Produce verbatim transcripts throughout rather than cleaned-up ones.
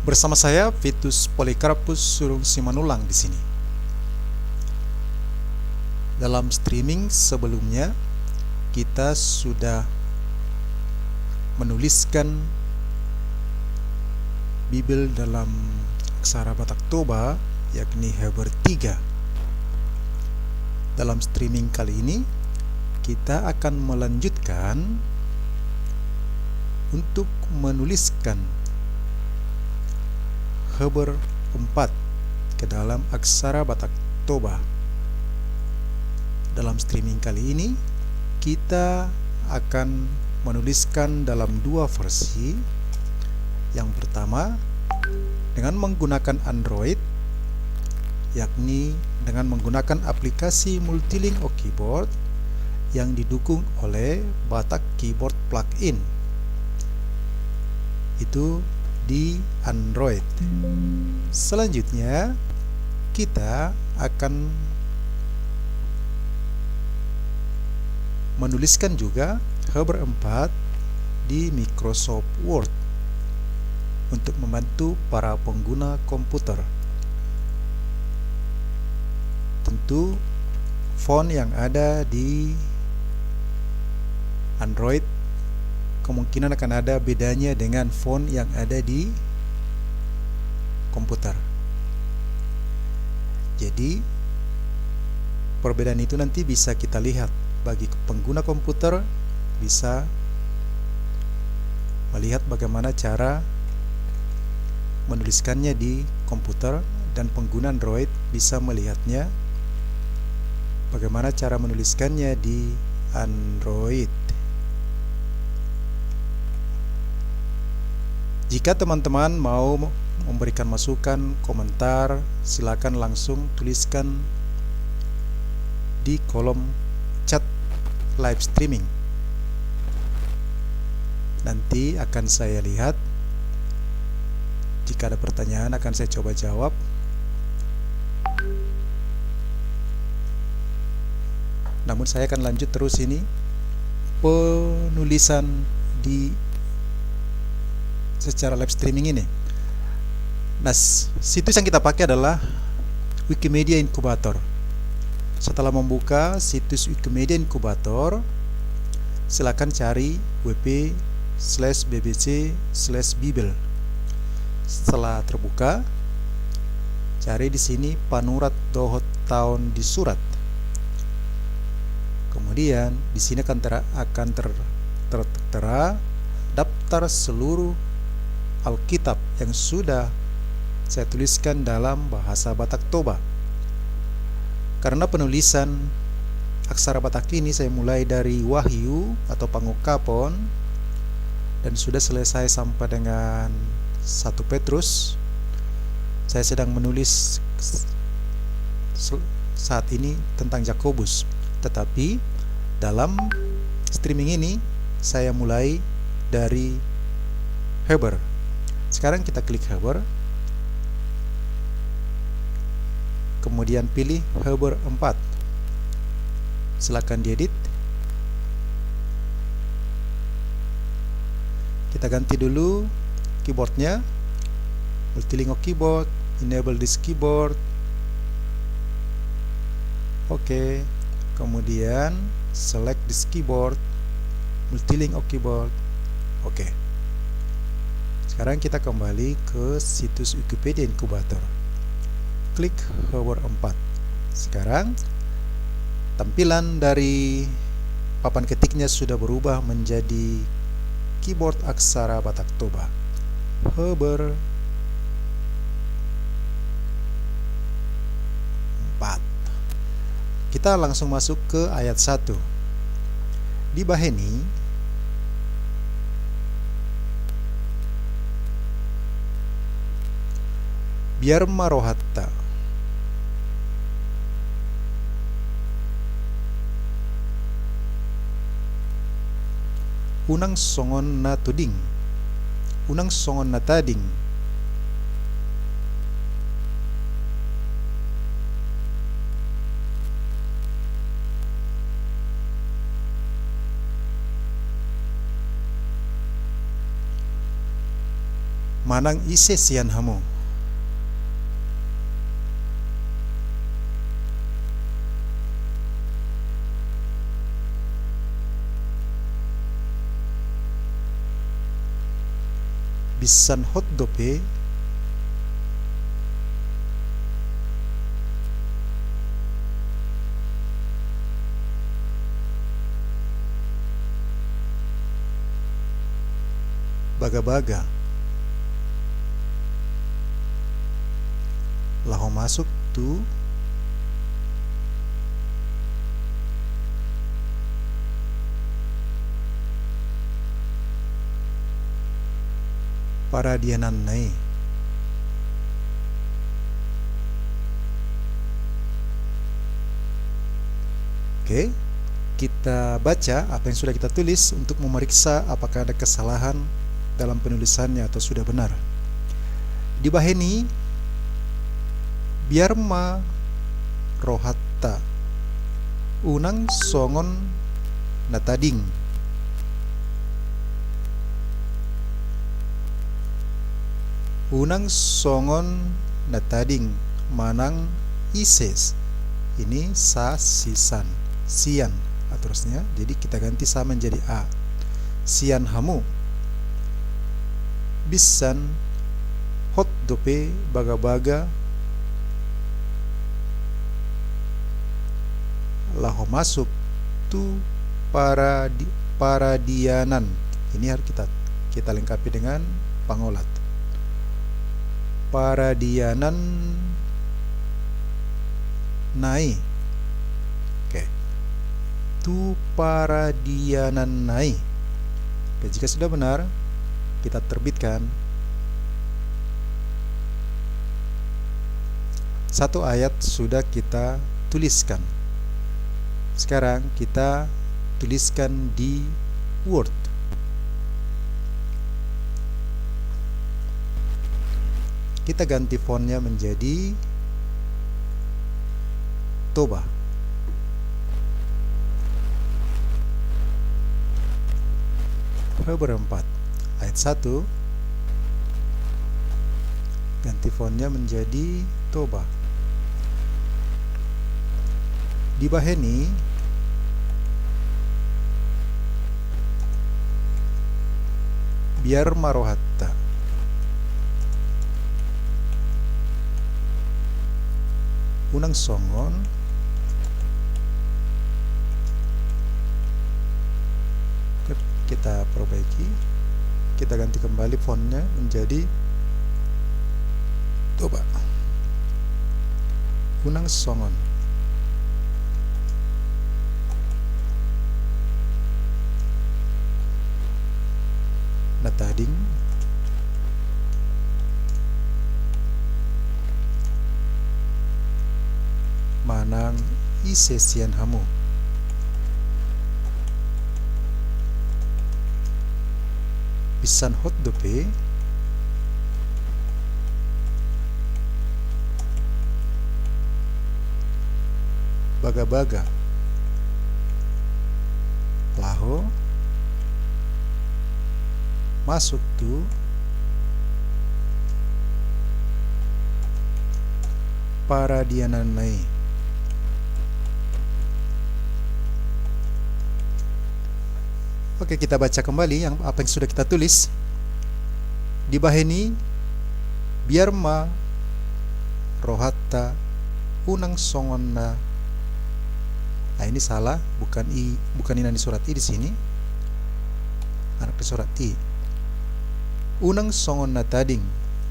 Bersama saya, Vitus Polycarpus Surung Simanullang di sini. Dalam streaming sebelumnya, kita sudah menuliskan Bibel dalam aksara Batak Toba, yakni Heber tiga. Dalam streaming kali ini, kita akan melanjutkan untuk menuliskan Heber empat ke dalam aksara Batak Toba. Dalam streaming kali ini, kita akan menuliskan dalam dua versi. Yang pertama, dengan menggunakan Android, yakni dengan menggunakan aplikasi Multilingo Keyboard yang didukung oleh Batak Keyboard Plugin. Itu di Android. Selanjutnya, kita akan menuliskan juga Heber empat di Microsoft Word untuk membantu para pengguna komputer. Tentu, font yang ada di Android kemungkinan akan ada bedanya dengan font yang ada di komputer. Jadi, perbedaan itu nanti bisa kita lihat. Bagi pengguna komputer, bisa melihat bagaimana cara menuliskannya di komputer, dan pengguna Android bisa melihatnya bagaimana cara menuliskannya di Android. Jika teman-teman mau memberikan masukan, komentar, silakan langsung tuliskan di kolom chat live streaming. Nanti akan saya lihat. Jika ada pertanyaan, akan saya coba jawab. Namun, saya akan lanjut terus ini penulisan di secara live streaming ini. Nah, s-, situs yang kita pakai adalah Wikimedia Incubator. Setelah membuka situs Wikimedia Incubator, silakan cari W P slash B B C slash Bibel. Setelah terbuka, cari di sini panurat dohot taon disurat. Kemudian, di sini akan ter-, akan ter-, ter-, tertera daftar seluruh Alkitab yang sudah saya tuliskan dalam bahasa Batak Toba. Karena penulisan aksara Batak ini, saya mulai dari Wahyu atau Pangungkapon dan sudah selesai sampai dengan satu Petrus. Saya sedang menulis s-, saat ini tentang Jakobus. Tetapi dalam streaming ini, saya mulai dari Heber. Sekarang kita klik Heber. Kemudian pilih Heber empat. Silakan diedit. Kita ganti dulu keyboardnya. Multilingo Keyboard, enable this keyboard. Oke. Kemudian select this keyboard, Multilingo Keyboard. Oke. Sekarang kita kembali ke situs Wikipedia Incubator. Klik Heber empat. Sekarang, tampilan dari papan ketiknya sudah berubah menjadi keyboard aksara Batak Toba. Heber empat. Kita langsung masuk ke ayat satu. Dibahen i, biar ma rohanta unang songon na tading, unang songon na tading. Manang ise sian hamu? Binsan hot dope. Bagabaga. Laho masuk tu paradiananna i. Oke, kita baca apa yang sudah kita tulis untuk memeriksa apakah ada kesalahan dalam penulisannya atau sudah benar. Dibahen i, biar ma rohanta, unang songon na tading. Unang songon na tading manang ise. Ini sa, si, san. Sian, aturasnya. Jadi kita ganti sa menjadi a. Sian hamu. Binsan hot dope bagabaga laho masuk tu paradi-, paradiananna i. Harus kita, kita lengkapi dengan pangolat. Paradiananna i. Oke. Tu paradiananna i. Oke, jika sudah benar, kita terbitkan. Satu ayat sudah kita tuliskan. Sekarang kita tuliskan di Word. Kita ganti fontnya menjadi Toba. Hebrew empat ayat satu. Ganti fontnya menjadi Toba. Dibahen i, biar ma rohanta. Unang songon. Oke, kita perbaiki. Kita ganti kembali fontnya menjadi Toba. Unang songon na tading manang ise sian hamu. Binsan hot dope. Bagabaga. Laho. Masuk tu. Paradiananna i. Oke, kita baca kembali yang, apa yang sudah kita tulis. Dibahen i, biar ma rohanta unang songon na. Nah, ini salah, bukan i, bukan i na di surat i di sini. Anak di surat i. Unang songon na tading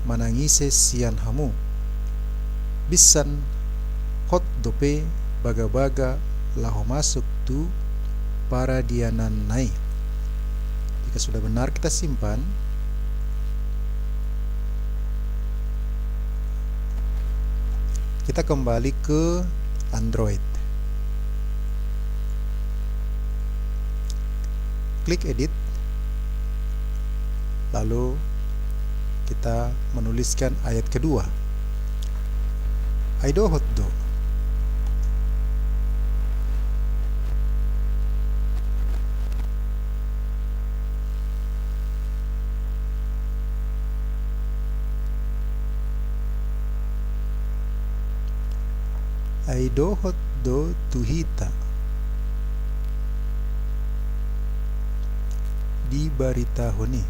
manang ise sian hamu. Binsan hot dope bagabaga laho masuk tu paradiananna i. Jika sudah benar, kita simpan. Kita kembali ke Android. Klik edit. Lalu kita menuliskan ayat kedua. Ai dohot do. Ai dohot do tu hita dibaritahon i.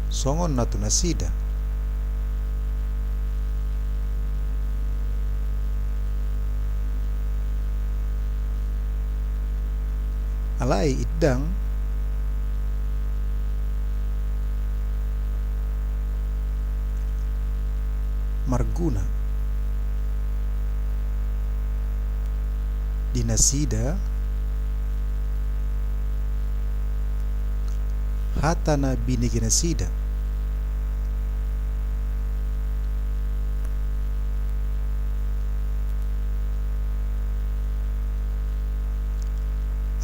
Songon na tu nasida. Alai indang marguna di nasida hata na binege nasida.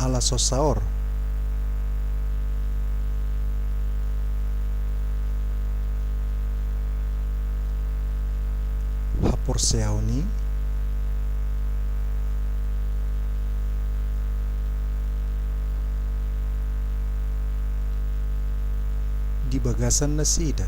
Ala so saor haporseaon i di bagasan nasida.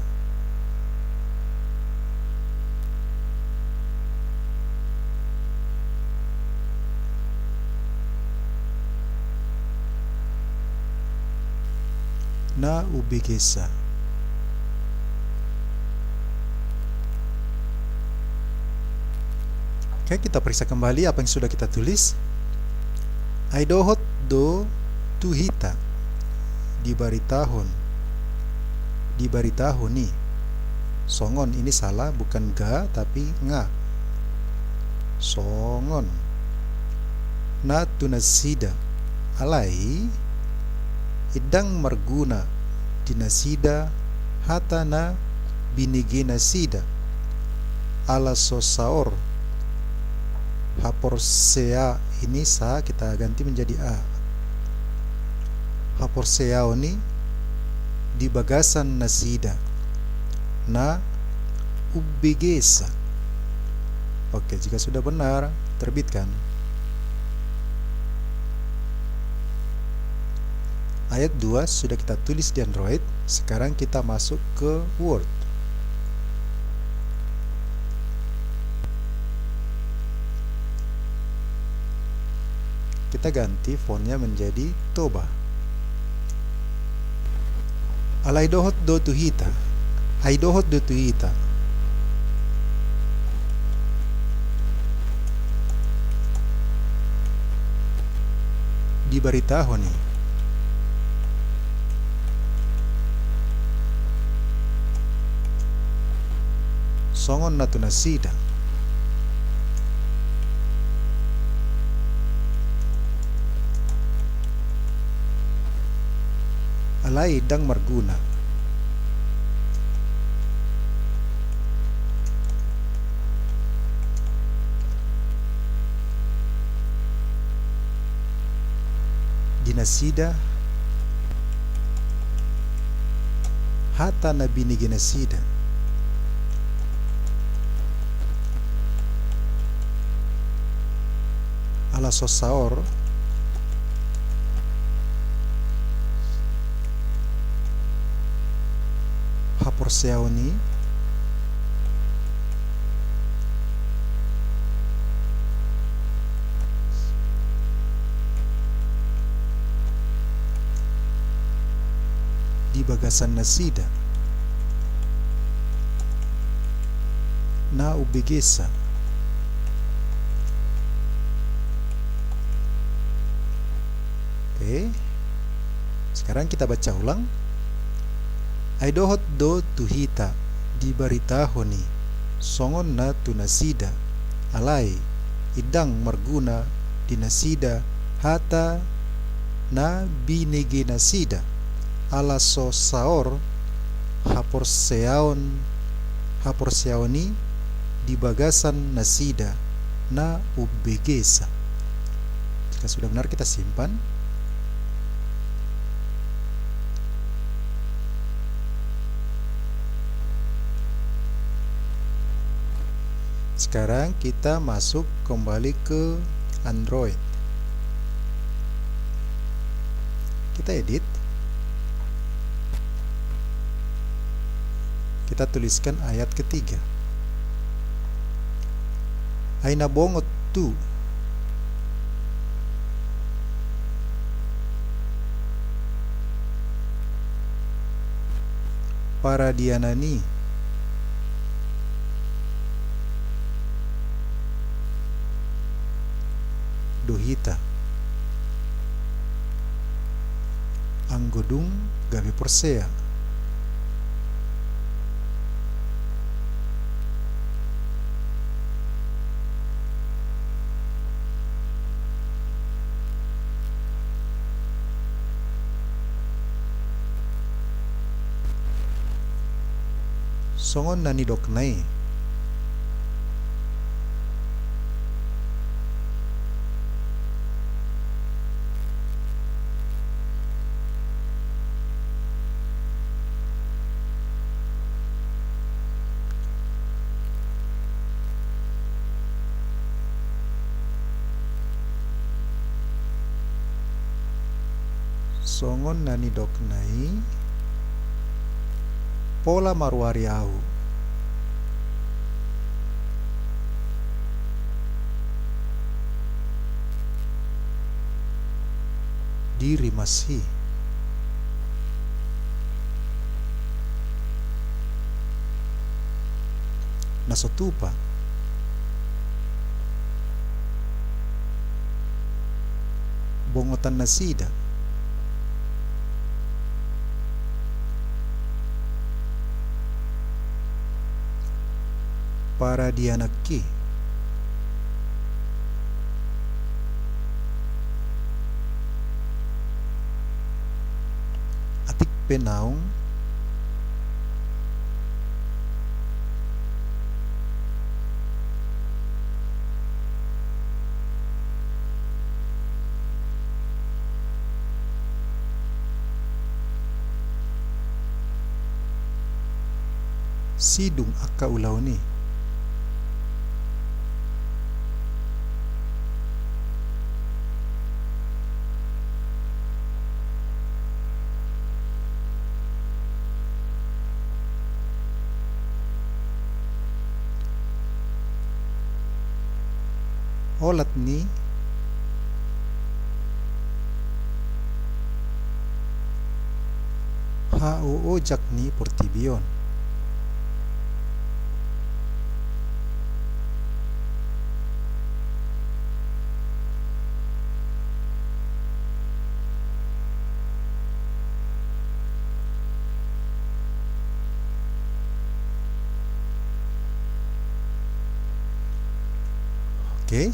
Na umbegesa. Oke, kita periksa kembali apa yang sudah kita tulis. Ai dohot do tu hita dibaritahon, dibaritahon i. Songon, ini salah, bukan ga, tapi nga. Songon na tu nasida. Alai indang marguna di nasida hata na binege nasida. Ala so saor haporsea, ini sa kita ganti menjadi a. Haporseaon i di bagasan nasida na umbegesa. Oke, jika sudah benar, terbitkan. Ayat dua sudah kita tulis di Android, sekarang kita masuk ke Word. Kita ganti fontnya menjadi Toba. Alai dohot do tu hita. Ai dohot do tu hita. Dibaritahon i. Songon na tu nasida. Alai ndang marguna. Di nasida, hata na binege nasida. Ala so saor haporseaon i di bagasan nasida na umbegesa. Oke. Sekarang kita baca ulang. Ai dohot do tu hita dibaritahon i songon na tu nasida, alai ndang marguna di nasida hata na binege nasida, ala so saor haporseaon, haporseaon i di bagasan nasida na umbegesa. Jika sudah benar, kita simpan. Sekarang kita masuk kembali ke Android. Kita edit. Kita tuliskan ayat ketiga. Ai na bongot tu paradianan i do hita, anggo dung gabe porsea. Songon na nidokna i. Songon na nidokna i, pola maruari ahu di rimas i. Na so tupa bongotan nasida paradiananki. Atik pe naung sidung angka ulaon i. Olat ni haoojak ni portibi on. Oke,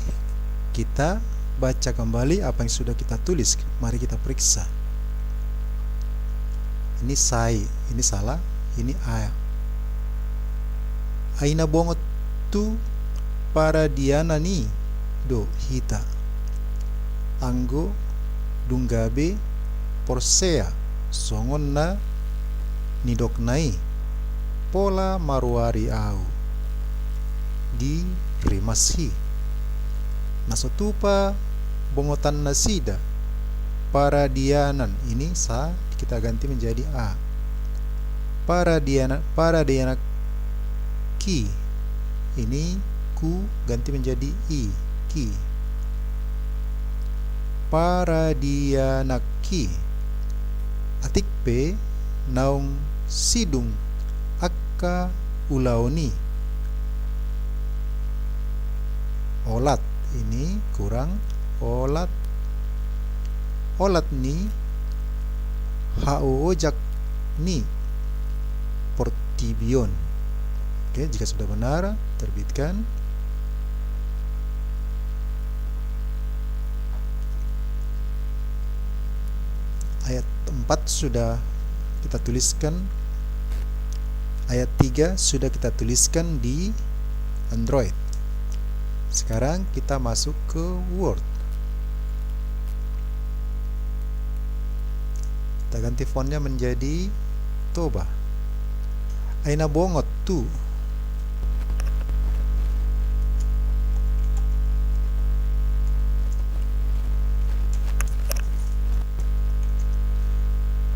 kita baca kembali apa yang sudah kita tulis. Mari kita periksa. Ini sai, ini salah, ini a. Ai na bongot tu paradianan i do hita, anggo dung gabe porsea, songon na nidokna i, pola maruari ahu di rimas i. Na so tupa bongotan nasida paradianan, ini sa kita ganti menjadi a. Paradiana-, paradiananki, ini ku ganti menjadi i, ki. Paradiananki. Atik pe naung sidung angka ulaon i. Olat, ini kurang olat. Olat ni haoojak ni portibi on. Oke, jika sudah benar, terbitkan. Ayat empat sudah kita tuliskan. Ayat tiga sudah kita tuliskan di Android. Sekarang kita masuk ke Word. Kita ganti fontnya menjadi Toba. Ai na bongot tu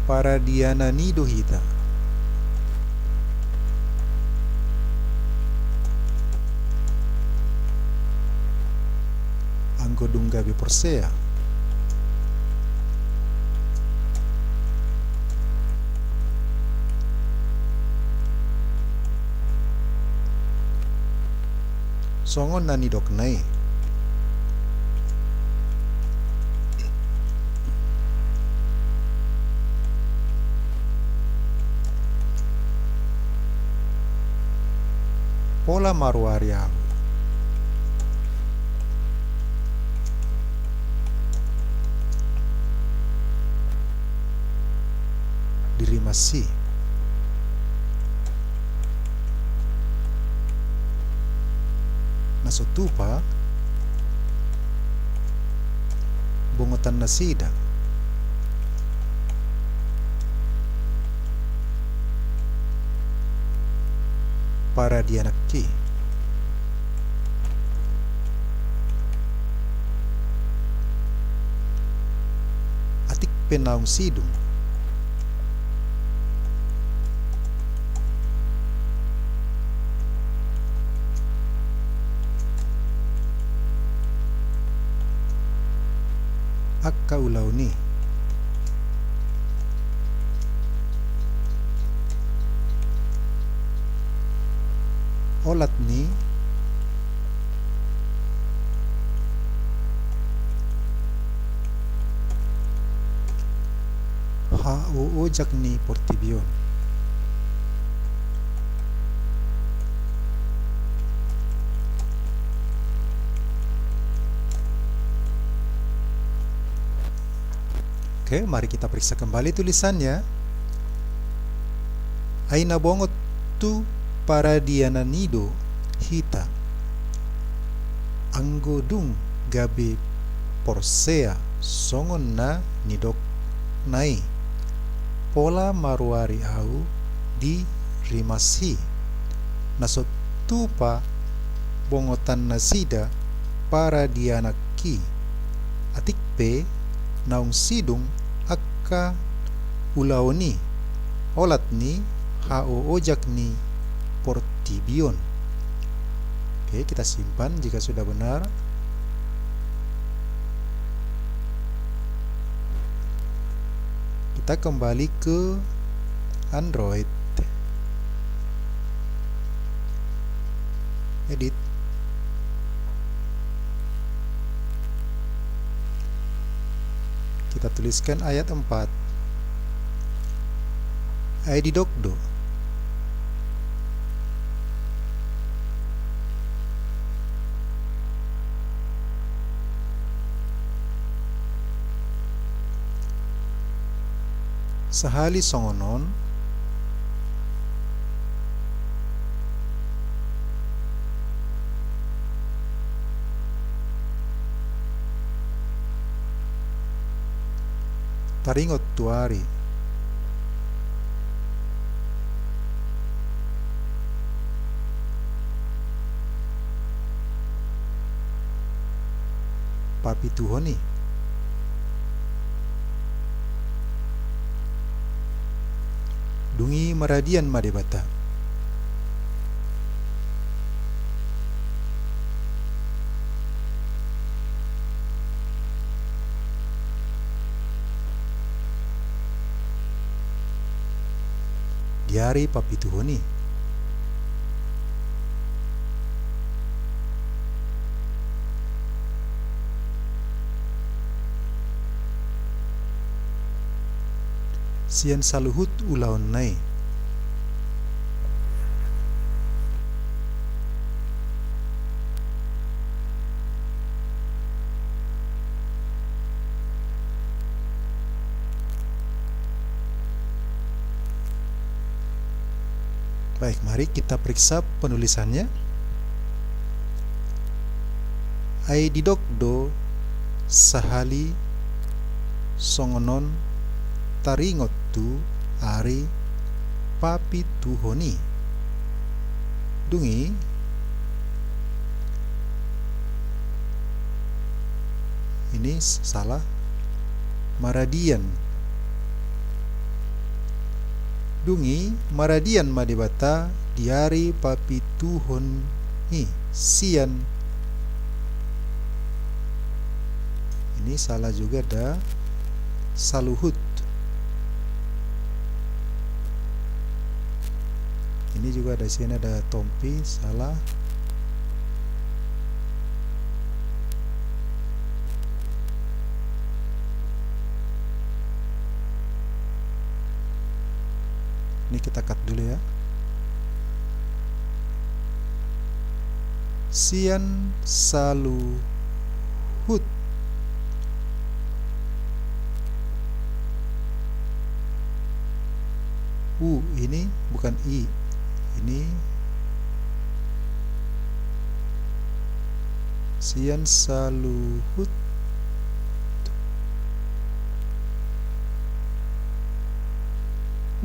paradianan i do hita, dung gabe porsea. Songon na nidokna i. Pola maruari ahu. Di rimas i. Na so tupa bongotan nasida. Paradiananki. Atik pe naung sidung. Angka ulaon i. Olat ni haoojak ni portibi on. Oke, mari kita periksa kembali tulisannya. Ai na bongot tu paradianan i do hita, anggo dung gabe porsea songon na nidokna i. Pola maruari ahu di rimas i. Na so tupa bongotan nasida paradiananki. Atik pe naung sidung angka ulaon i, olat ni haoojak ni portibi on. Oke, kita simpan jika sudah benar. Kita kembali ke Android. Edit. Kita tuliskan ayat empat. Ai didok do. Sahali songon on. Taringot tu ari. Papituhon i. Dung i maradian ma Debata. Di ari papituhon i. Sian saluhut ulaonna i. Baik, mari kita periksa penulisannya. Ai didok do sahali songon on taringot tu ari papituhon i. Dung i, ini s-, salah. Maradian. Dung i maradian ma Debata di ari papituhon i sian Ini salah juga, ada saluhut. Ini juga ada, sini ada tompi, salah. Ini kita cut dulu ya. Sian saluhut. U ini bukan i. Ini sian saluhut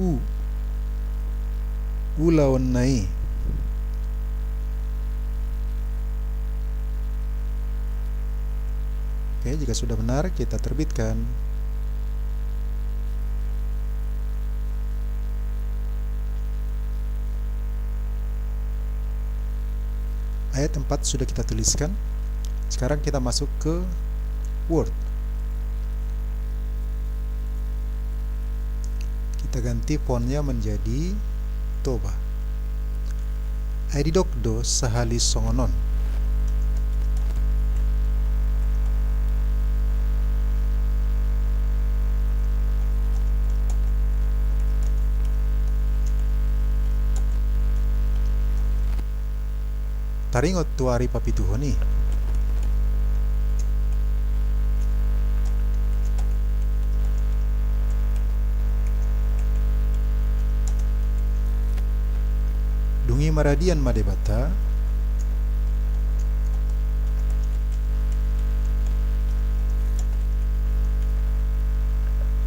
u. Ulaonna i. Oke, jika sudah benar, kita terbitkan. Ayat empat sudah kita tuliskan. Sekarang kita masuk ke Word. Kita ganti fontnya menjadi Toba. Ai didok do sahali songon on. Taringot tu ari papituhon i. Dung i maradian ma Debata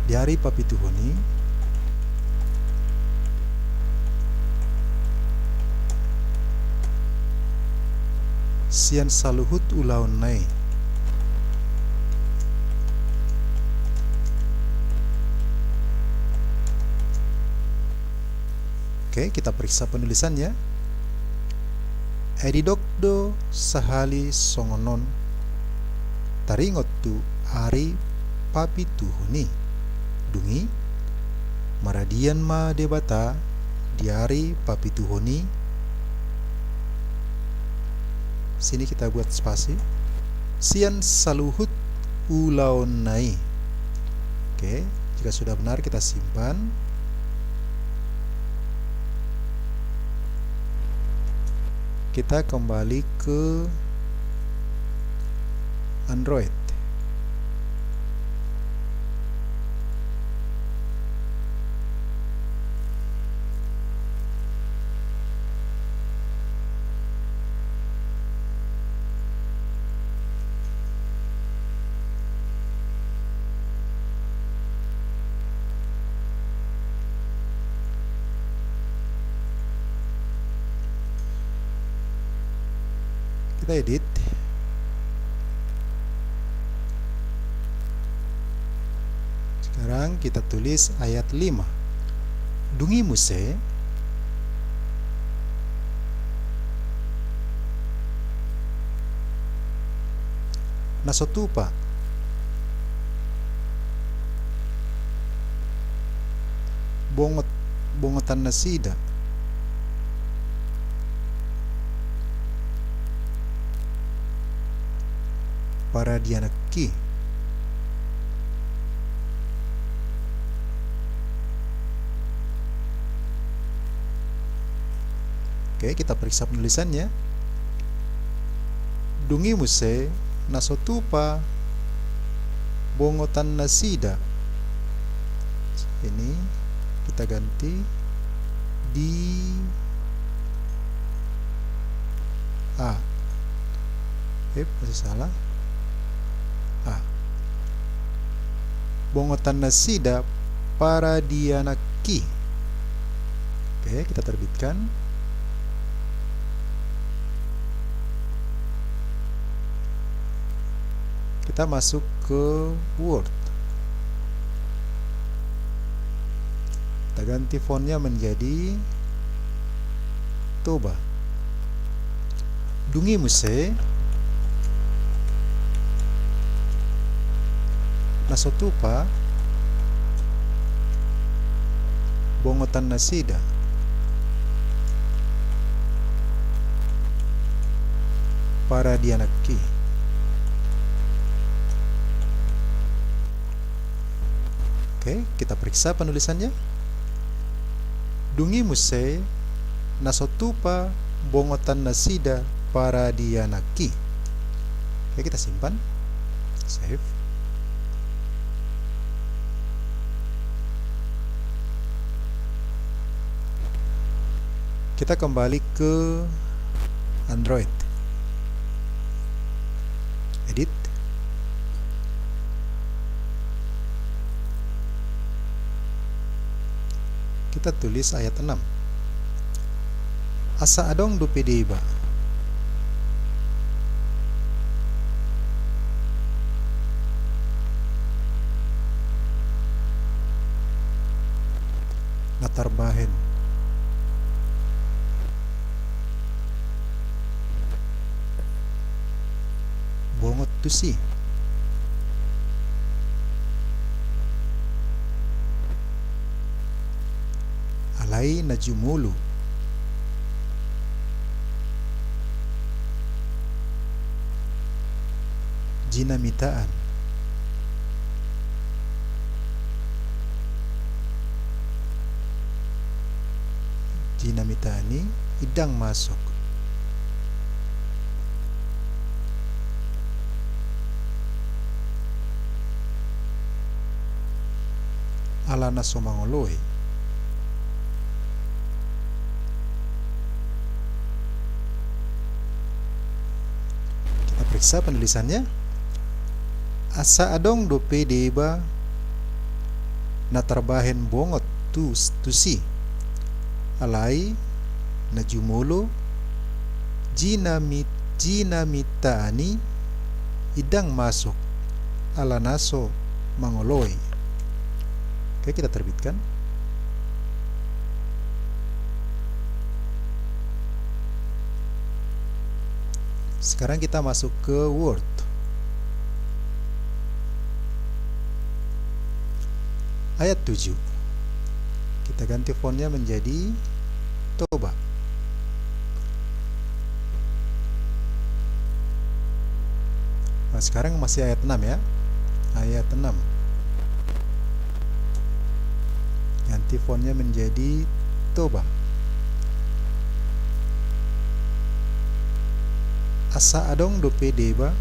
di ari papituhon i sian saluhut ulaonna i. Oke, kita periksa penulisannya. Ai didok do sahali songon on, taringot tu ari papituhon i. Dung i maradian ma Debata di ari papituhon i. Sini kita buat spasi. Sian saluhut ulaonna i. Oke, jika sudah benar kita simpan. Kita kembali ke Android. Kita edit. Sekarang kita tulis ayat lima. Dung i muse na so tupa bongot, bongotan nasida paradianki. Oke, kita periksa penulisannya. Dung i muse na so tupa bongotan nasida. Ini kita ganti di A. Eh, masih salah. A. Bongotan nasida paradianki. Oke, kita terbitkan. Kita masuk ke Word. Kita ganti fontnya menjadi Toba. Dung i muse na so tupa bongotan nasida paradianki. Oke, kita periksa penulisannya. Dung i muse na so tupa bongotan nasida paradianki. Oke, kita simpan. Save. Kita kembali ke Android. Edit. Kita tulis ayat enam. Asa adong dope deba na tarbahen bongot tusi, alai na jumolo jinamitaan, jinamitaan i ndang masuk. Ala na so mangoloi. Kita periksa penulisannya. Asa adong dope deba na tarbahen bongot tu, tusi, alai na jumolo jinami, jinamitaan i ndang masuk, ala na so mangoloi. Oke, kita terbitkan. Sekarang kita masuk ke Word. Ayat tujuh. Kita ganti fontnya menjadi Toba. Nah, sekarang masih ayat enam ya. Ayat enam. Ganti fontnya menjadi Toba. Asa adong dope deba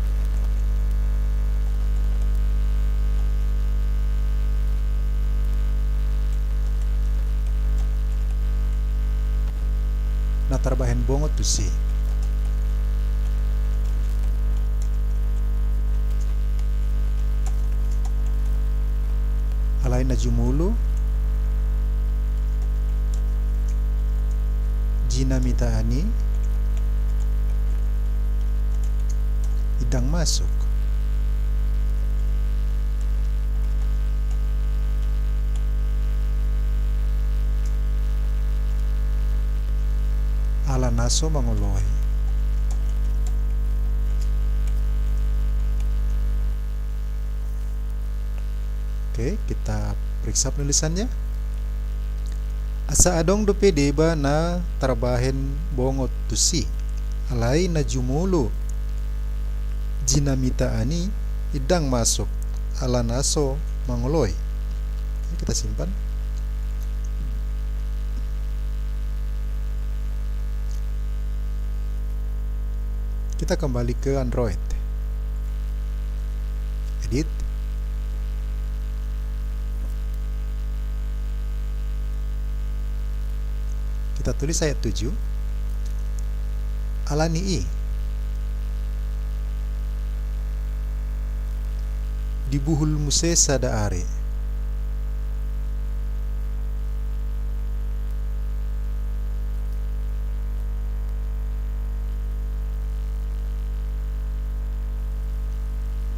na tarbahen bongot tusi, alai na jumolo jinamitaan i ndang masuk. Ala na so mangoloi. Oke, kita periksa penulisannya. Asa adong dope deba na tarbahen bongot tusi, alai na jumolo jinamitaan i ndang masuk, ala na so mangoloi. Oke, kita simpan. Kita kembali ke Android. Edit. Kita tulis ayat tujuh. Ala ni i, dibuhul muse sada ari.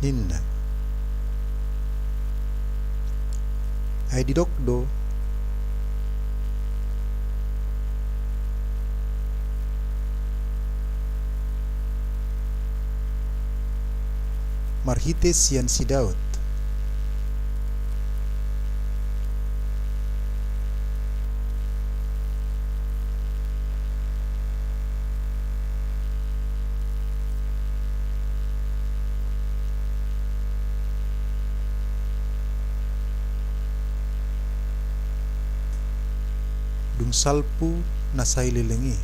Ninna. Ai didok do, marhite sian si Daud. Dung salpu na sai leleng i.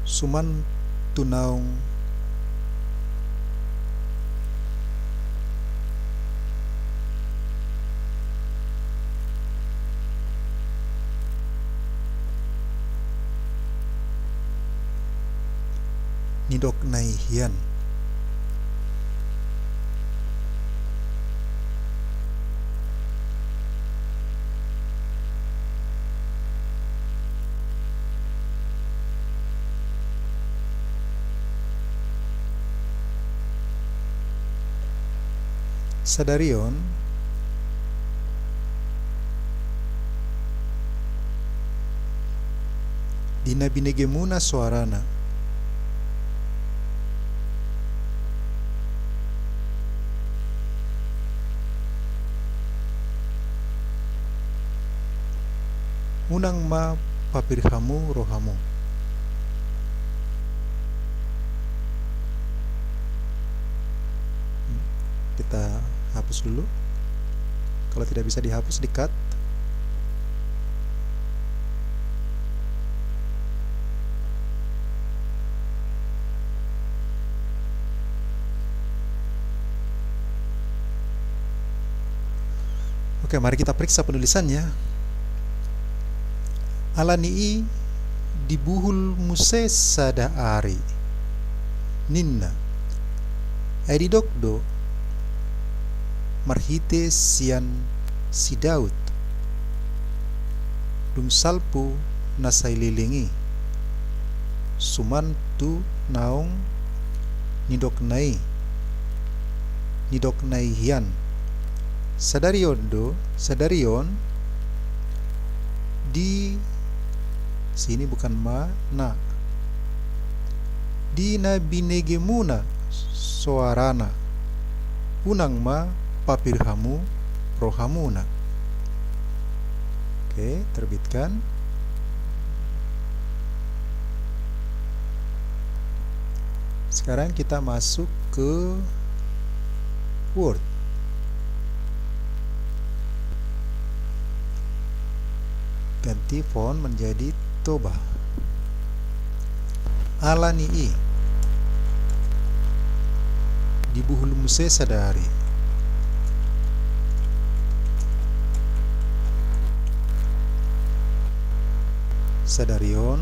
Suman tu naung nidok na i hian. Sadari on, di na binegemuna soarana, unang ma papir hamu rohamu. Kita hapus dulu. Kalau tidak bisa dihapus, di-cut. Oke, mari kita periksa penulisannya. Ala ni i dibuhul muse sada ari, ninna. Ai didok do marhite sian si Daud, dung salpu na sai leleng i, suman tu naung nidok na i, nidok na i hian. Sadari on do, sadari on, di sini bukan ma na. Di na binegemuna soarana, unang ma papir hamu rohamuna. Oke, terbitkan. Sekarang kita masuk ke Word. Ganti font menjadi Toba. Ala ni i dibuhul muse sada ari. Sadari on,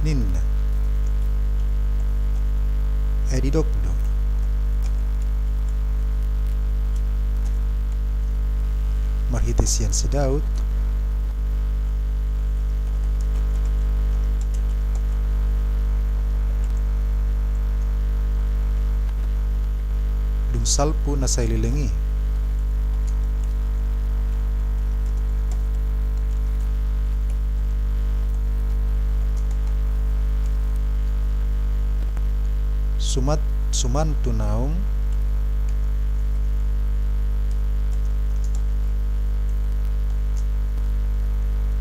ninna. Ai didok do marhite sian si Daud, dung salpu na sai leleng i. Sumat, suman tu naung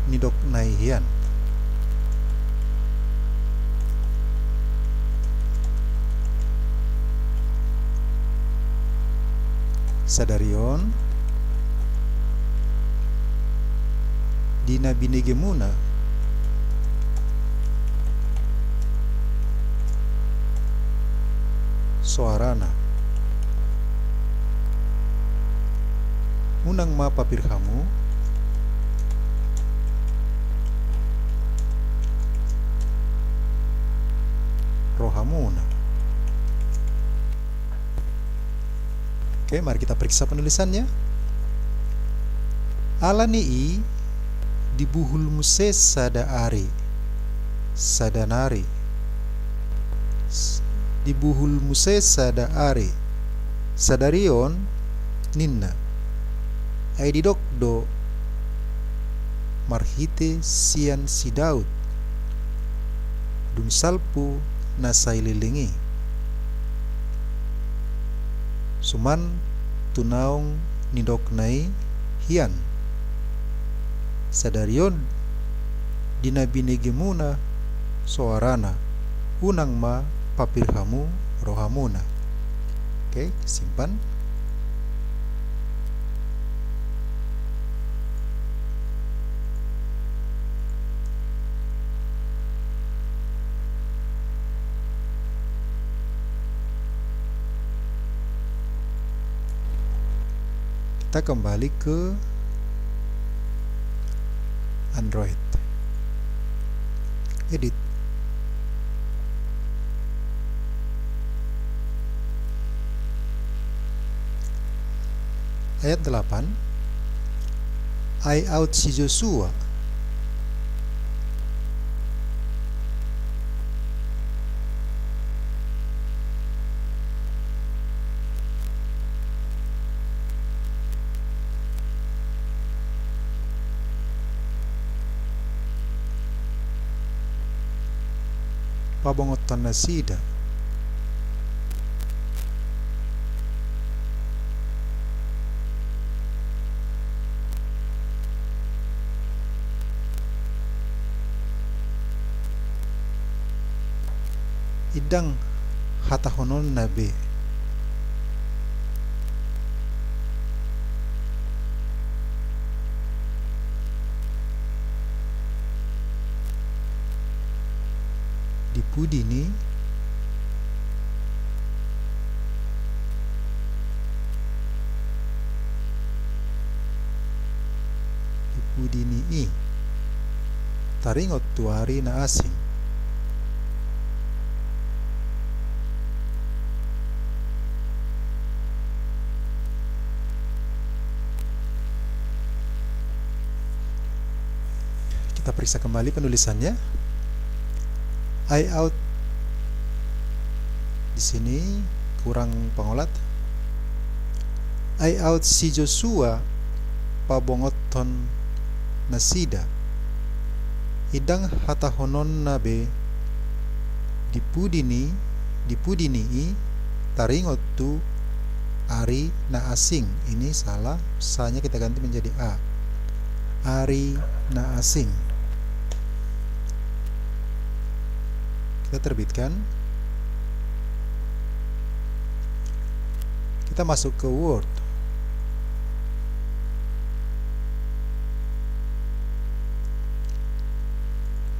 nidok na i hian. Sadari on, di na binegemuna soarana, unang ma papir hamu rohamuna. Oke, mari kita periksa penulisannya. Ala ni i dibuhul muse sada ari, sada nari. S-, dibuhul muse sada ari. Sadari on, ninna. Ai didok do marhite sian si Daud, dung salpu na sai leleng i. Suman tu naung nidokna i hian. Sadari on di na binegemuna soarana, unang ma papir hamu rohamuna. Oke, simpan. Kita kembali ke Android. Edit. Ayat delapan. Ai aut si Josua. Pabongothon nasida. Indang hatahononna be. Di pudi ni, di pudi ni i, taringot tu ari na asing. Kita periksa kembali penulisannya. Ai aut, di sini kurang pengolat. Ai aut si Josua pabongothon nasida. Indang hatahononna be di pudi ni, di pudi ni i taringot tu ari na asing. Ini salah, sa-nya kita ganti menjadi a. Ari na asing. Kita terbitkan. Kita masuk ke Word.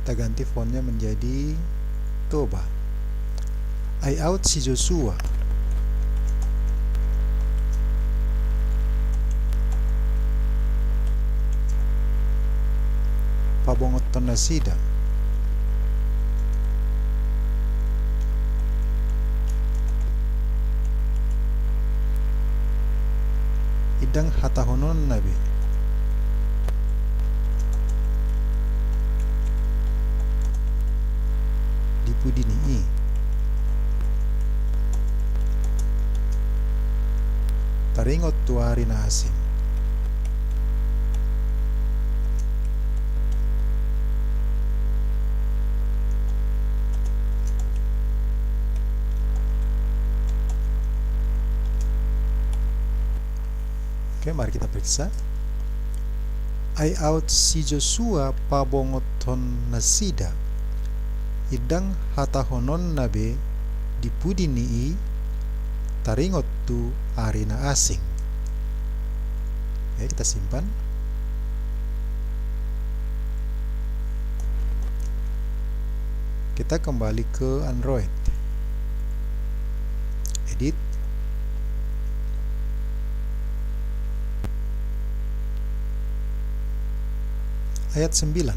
Kita ganti fontnya menjadi Toba. Ai aut si Josua. Pabongothon nasida. Indang hatahononna be. Di pudi ni i. Taringot tu ari na asing. Oke, mari kita periksa. Ai aut si Josua pabongothon nasida. Indang hatahononna be di pudi ni i taringot tu ari na asing. Oke, kita simpan. Kita kembali ke Android. Edit. Ayat sembilan.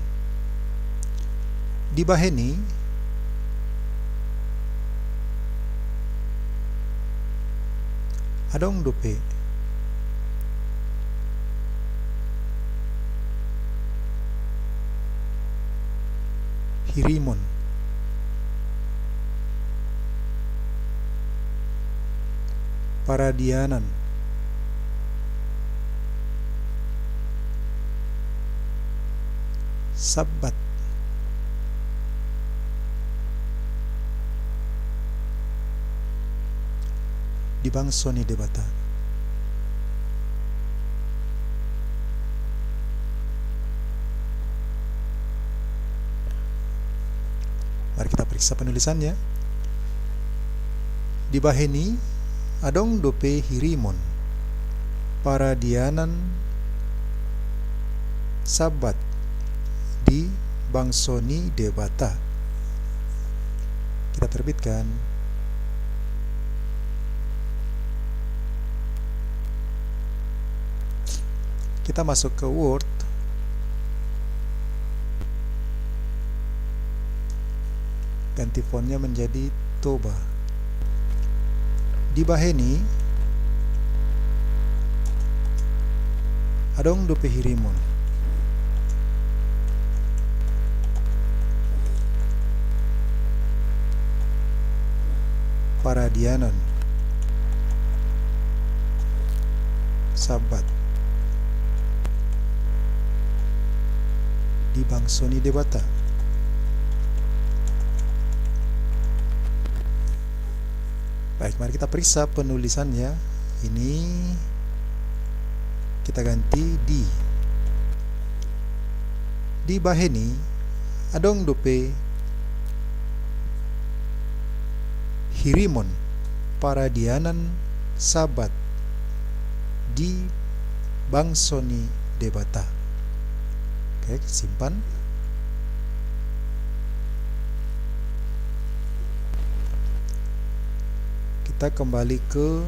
Dibahen i adong dope hirimon, paradianan, Sabbat, di bangso ni Debata. Mari kita periksa penulisannya. Dibahen i adong dope hirimon paradianan Sabat di bangso ni Debata. Kita terbitkan. Kita masuk ke Word. Ganti fontnya menjadi Toba. Dibahen i adong dope hirimon paradianan Sabat di bangso ni Debata. Baik, mari kita periksa penulisannya. Ini kita ganti di. Dibahen i adong dope hirimon paradianan Sabat di bangso ni Debata. Oke, simpan. Kita kembali ke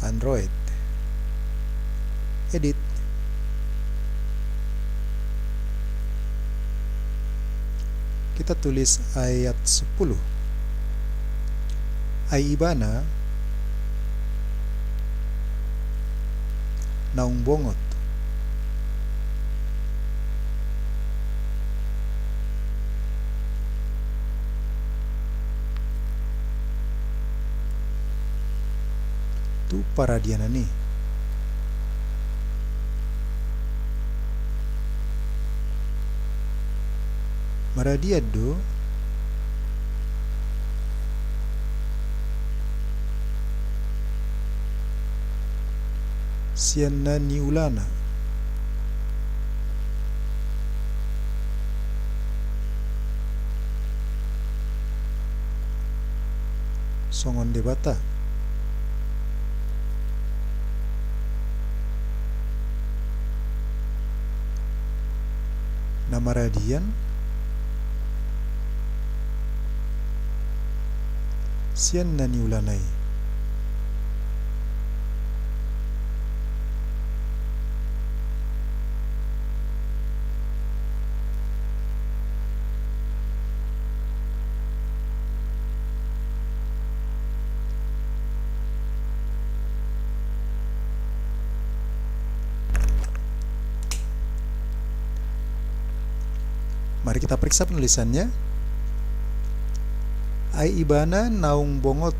Android. Edit. Kita tulis ayat sepuluh. Ai ibana naung bongot tu paradianan i. Maradian do sian na niulana. Songon Debata. Na maradian sian na niulana i. Mari kita periksa penulisannya. Ai ibana naung bongot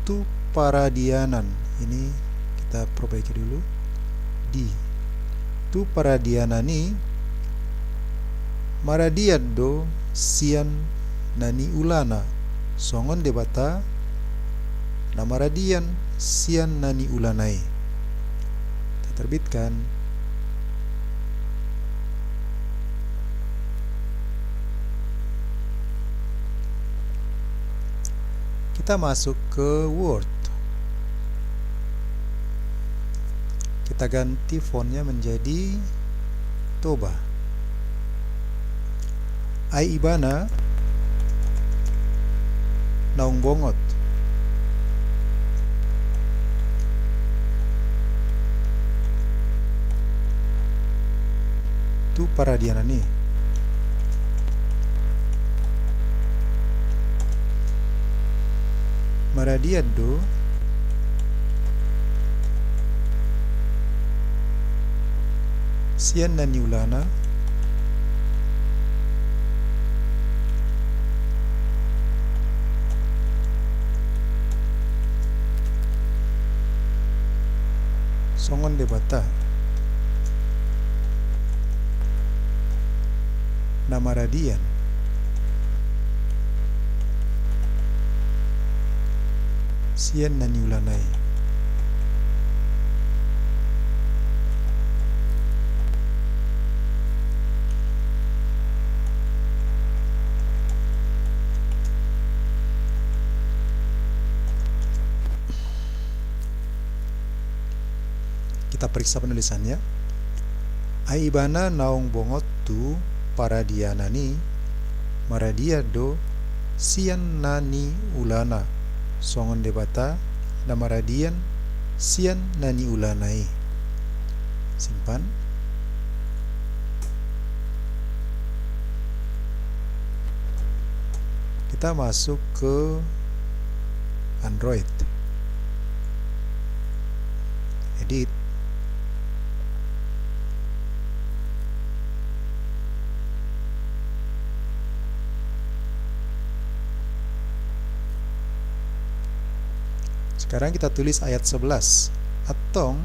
tu paradianan. Ini kita perbaiki dulu. Di. Tu paradianan i maradian do sian na niulana, songon Debata na maradian sian na niulana i. Kita terbitkan. Kita masuk ke Word. Kita ganti fontnya menjadi Toba. Ai ibana naung bongot tu paradianan i. Maradian do sian na niulana, songon Debata na maradian sian na niulana i. Kita periksa penulisannya. Ai ibana naung bongot tu paradianan i, maradian do sian na niulana, songon Debata na maradian sian na niulana i. Simpan. Kita masuk ke Android. Edit. Sekarang kita tulis ayat sebelas. Antong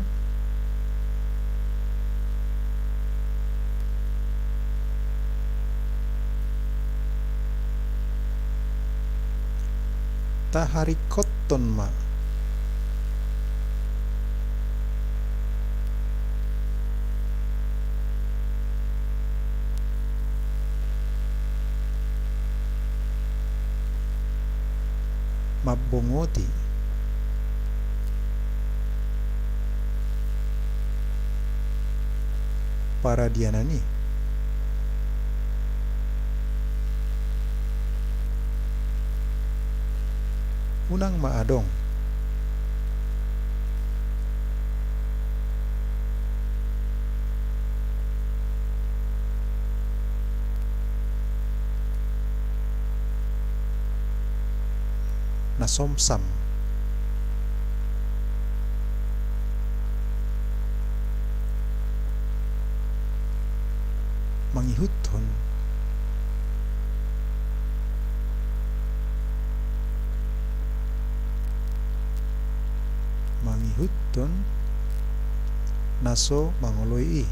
taharingkothon ma. Mambongoti paradianan i. Unang ma adong. Na somsam. Mangihuthon. Mangihuthon na so mangoloi i.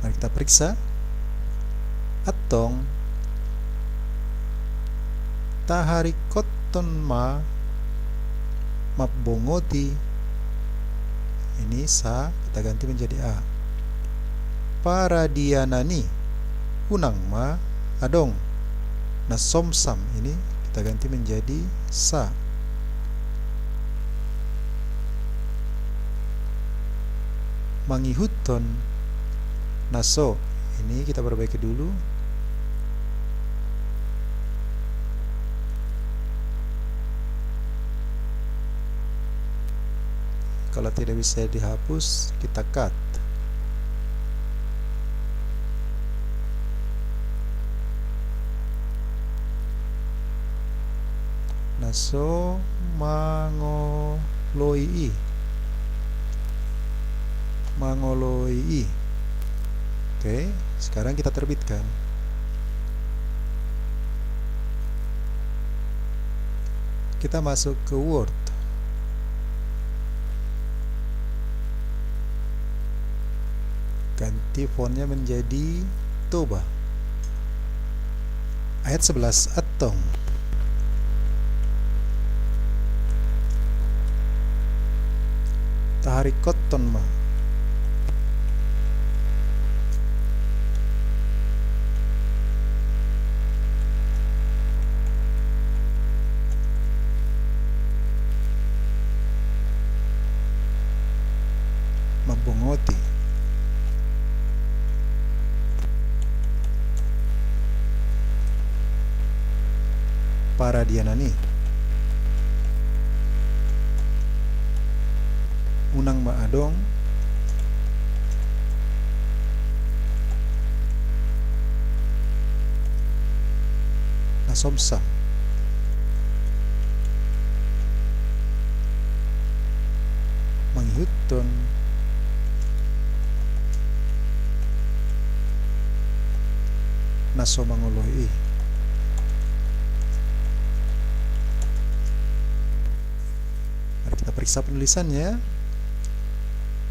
Mari kita periksa. Antong taharingkothon ma mambongoti. Ini sa, kita ganti menjadi a. Paradianan i, unang ma adong. Na somsam ini kita ganti menjadi sa. Mangihuthon na so. Ini kita perbaiki dulu. Kalau tidak bisa dihapus, kita cut. Na so mangoloi i. Mangoloi i. Oke, sekarang kita terbitkan. Kita masuk ke Word. Ganti fontnya menjadi Toba. Ayat sebelas, antong taharingkothon ma. Mambongoti paradianan i. Unang ma adong na somsam. Mangihuthon na so mangoloi i. Mari kita periksa penulisannya.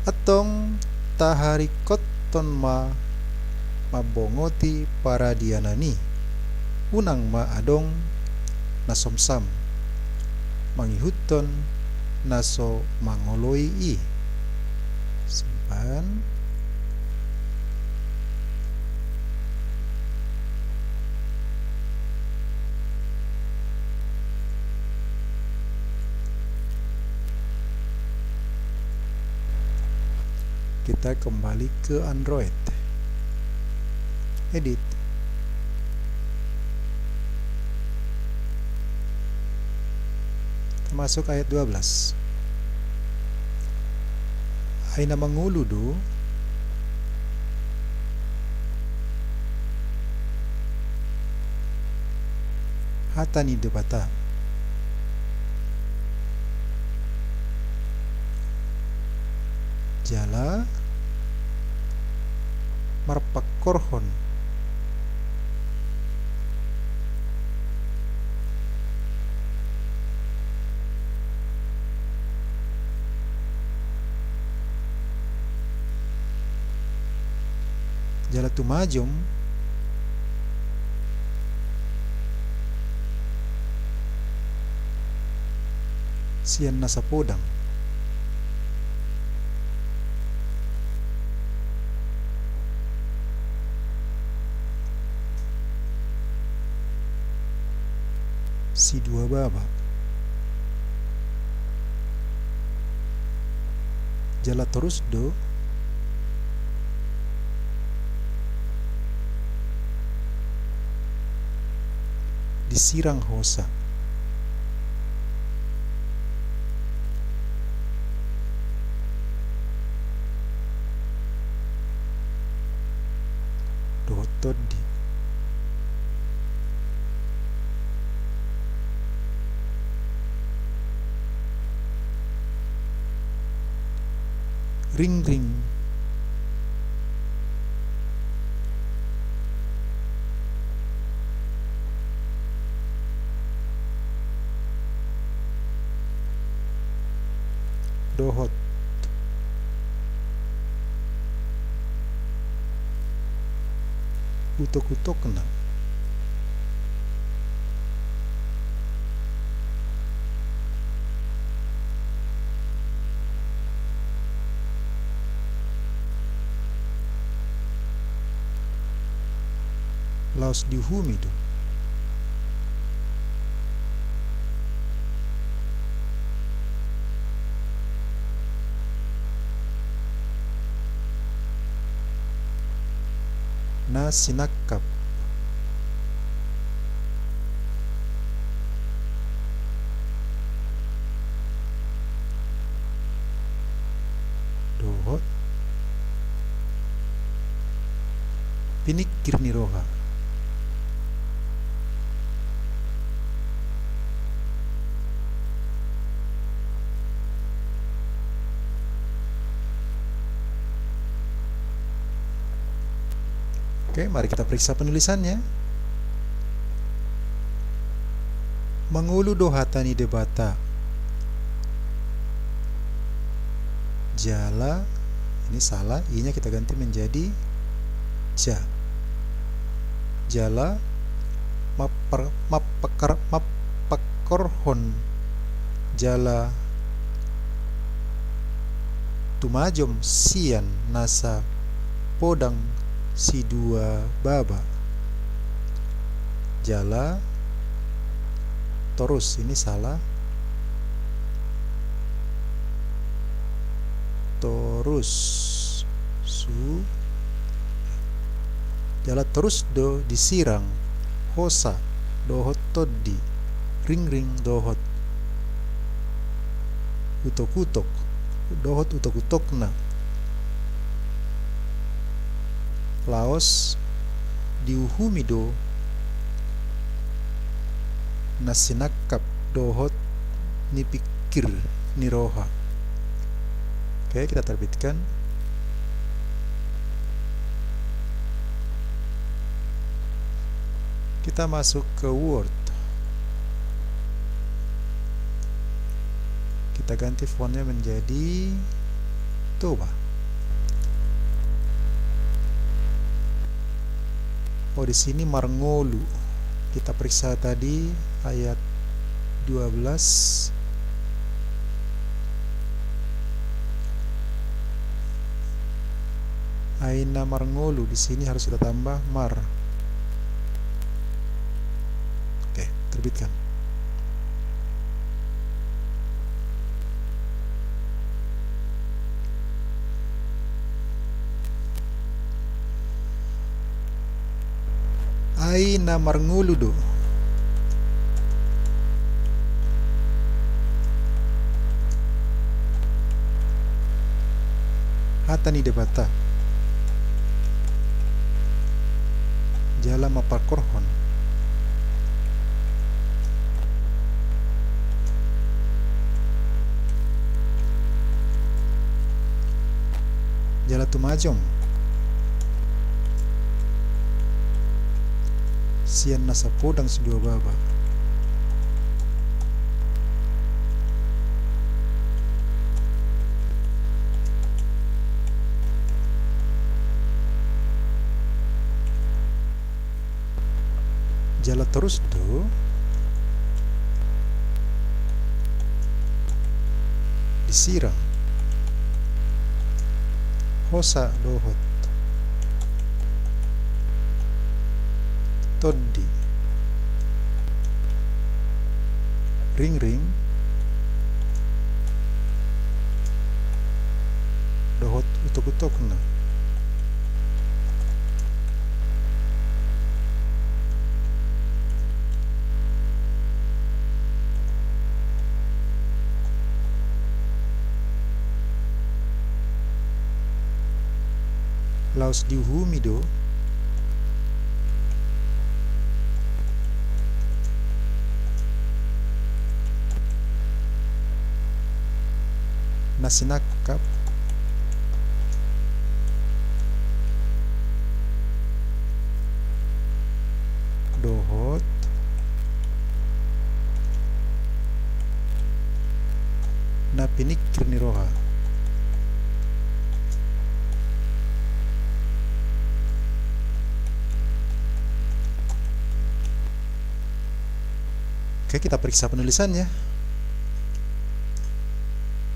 Antong taharingkothon ma mambongoti paradianan i. Unang ma adong na somsam. Mangihuthon na so mangoloi i. Simpan. Kita kembali ke Android. Edit. Kita masuk ayat dua belas. Ai na mangolu do hata ni Debata. Jala marpangkorhon jala tumajom sian nasa podang. Sidua baba. Jala torus do disirang hosa dohot tondi. Ringring dohot utokutokna. Laos diuhumi do na sinangkap dohot piningkir ni roha. Oke, mari kita periksa penulisannya. Mangolu do hata ni Debata. Jala, ini salah, i-nya kita ganti menjadi ja. Jala, mapar-, mapakar-, mapangkorhon jala tumajom sian nasa podang sidua baba. Jala torus, ini salah. Torus su-, jala torus do disirang hosa dohot tondi, ringring dohot utokutok, dohot utokutokna. Laos diuhumi do na sinangkap dohot nipingkir ni roha. Oke, kita terbitkan. Kita masuk ke Word. Kita ganti fontnya menjadi Toba. Oh, di sini marngolu. Kita periksa tadi ayat dua belas. Ai na marngolu, di sini harus kita tambah mar. Oke, terbitkan. Ai na marngolu do hata ni Debata jala mamparkorhon jala tumajom sian nasa podang sidua baba. Jala torus do disirang hosa dohot tondi, ringring dohot utokutokna. Laos diuhumi do na sinangkap dohot na piningkir ni roha. Oke, kita periksa penulisannya.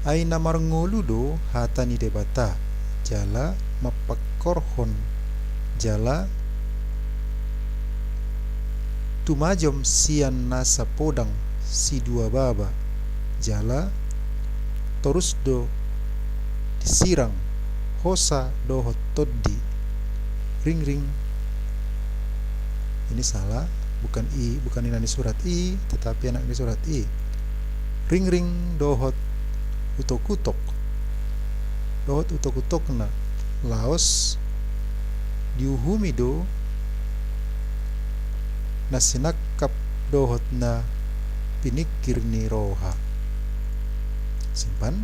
Ai na marngolu do hata ni Debata jala mamparkorhon jala tumajom sian nasa podang sidua baba jala torus do disirang hosa dohot tondi, ringring. Ini salah, bukan i, bukan inang ni surat i, tetapi anak ni surat i. Ringring dohot utokutok dohot utokutokna, laos diuhumi do na sinangkap dohot na piningkir ni roha. Simpan.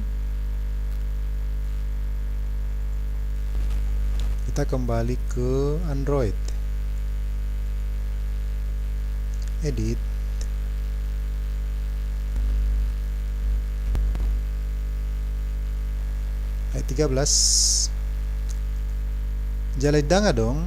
Kita kembali ke Android. Edit. Ayat tiga belas. Jala ndang adong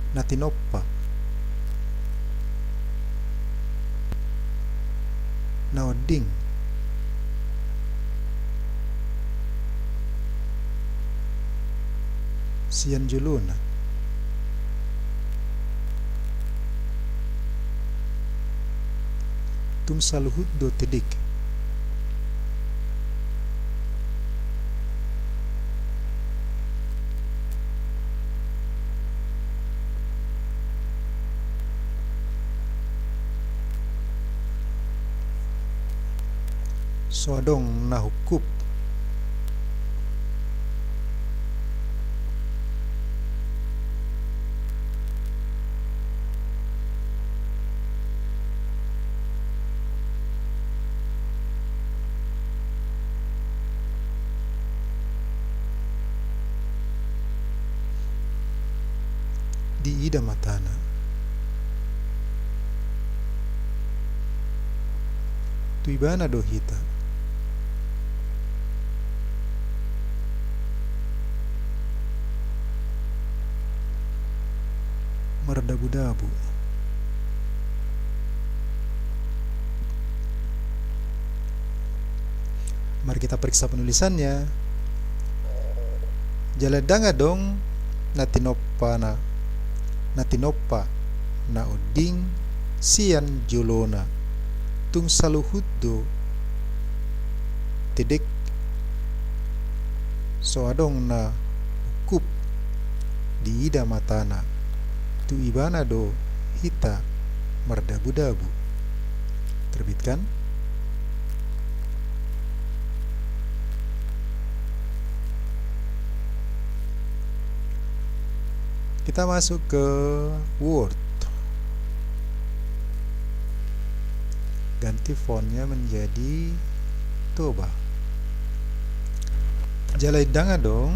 na tinompa na onding sian jolona. Tung saluhut do tidik. So adong na hungkup. Diida matana. Tu ibana do hita mardabudabu. Mari kita periksa penulisannya. Jala ndang adong na tinompa na, na tinompa na onding sian jolona. Tung saluhut do tedek, so adong na ungkup diida matana, tu ibana do hita mardabu-dabu. Terbitkan. Kita masuk ke Word. Ganti fontnya menjadi Toba. Jala ndang adong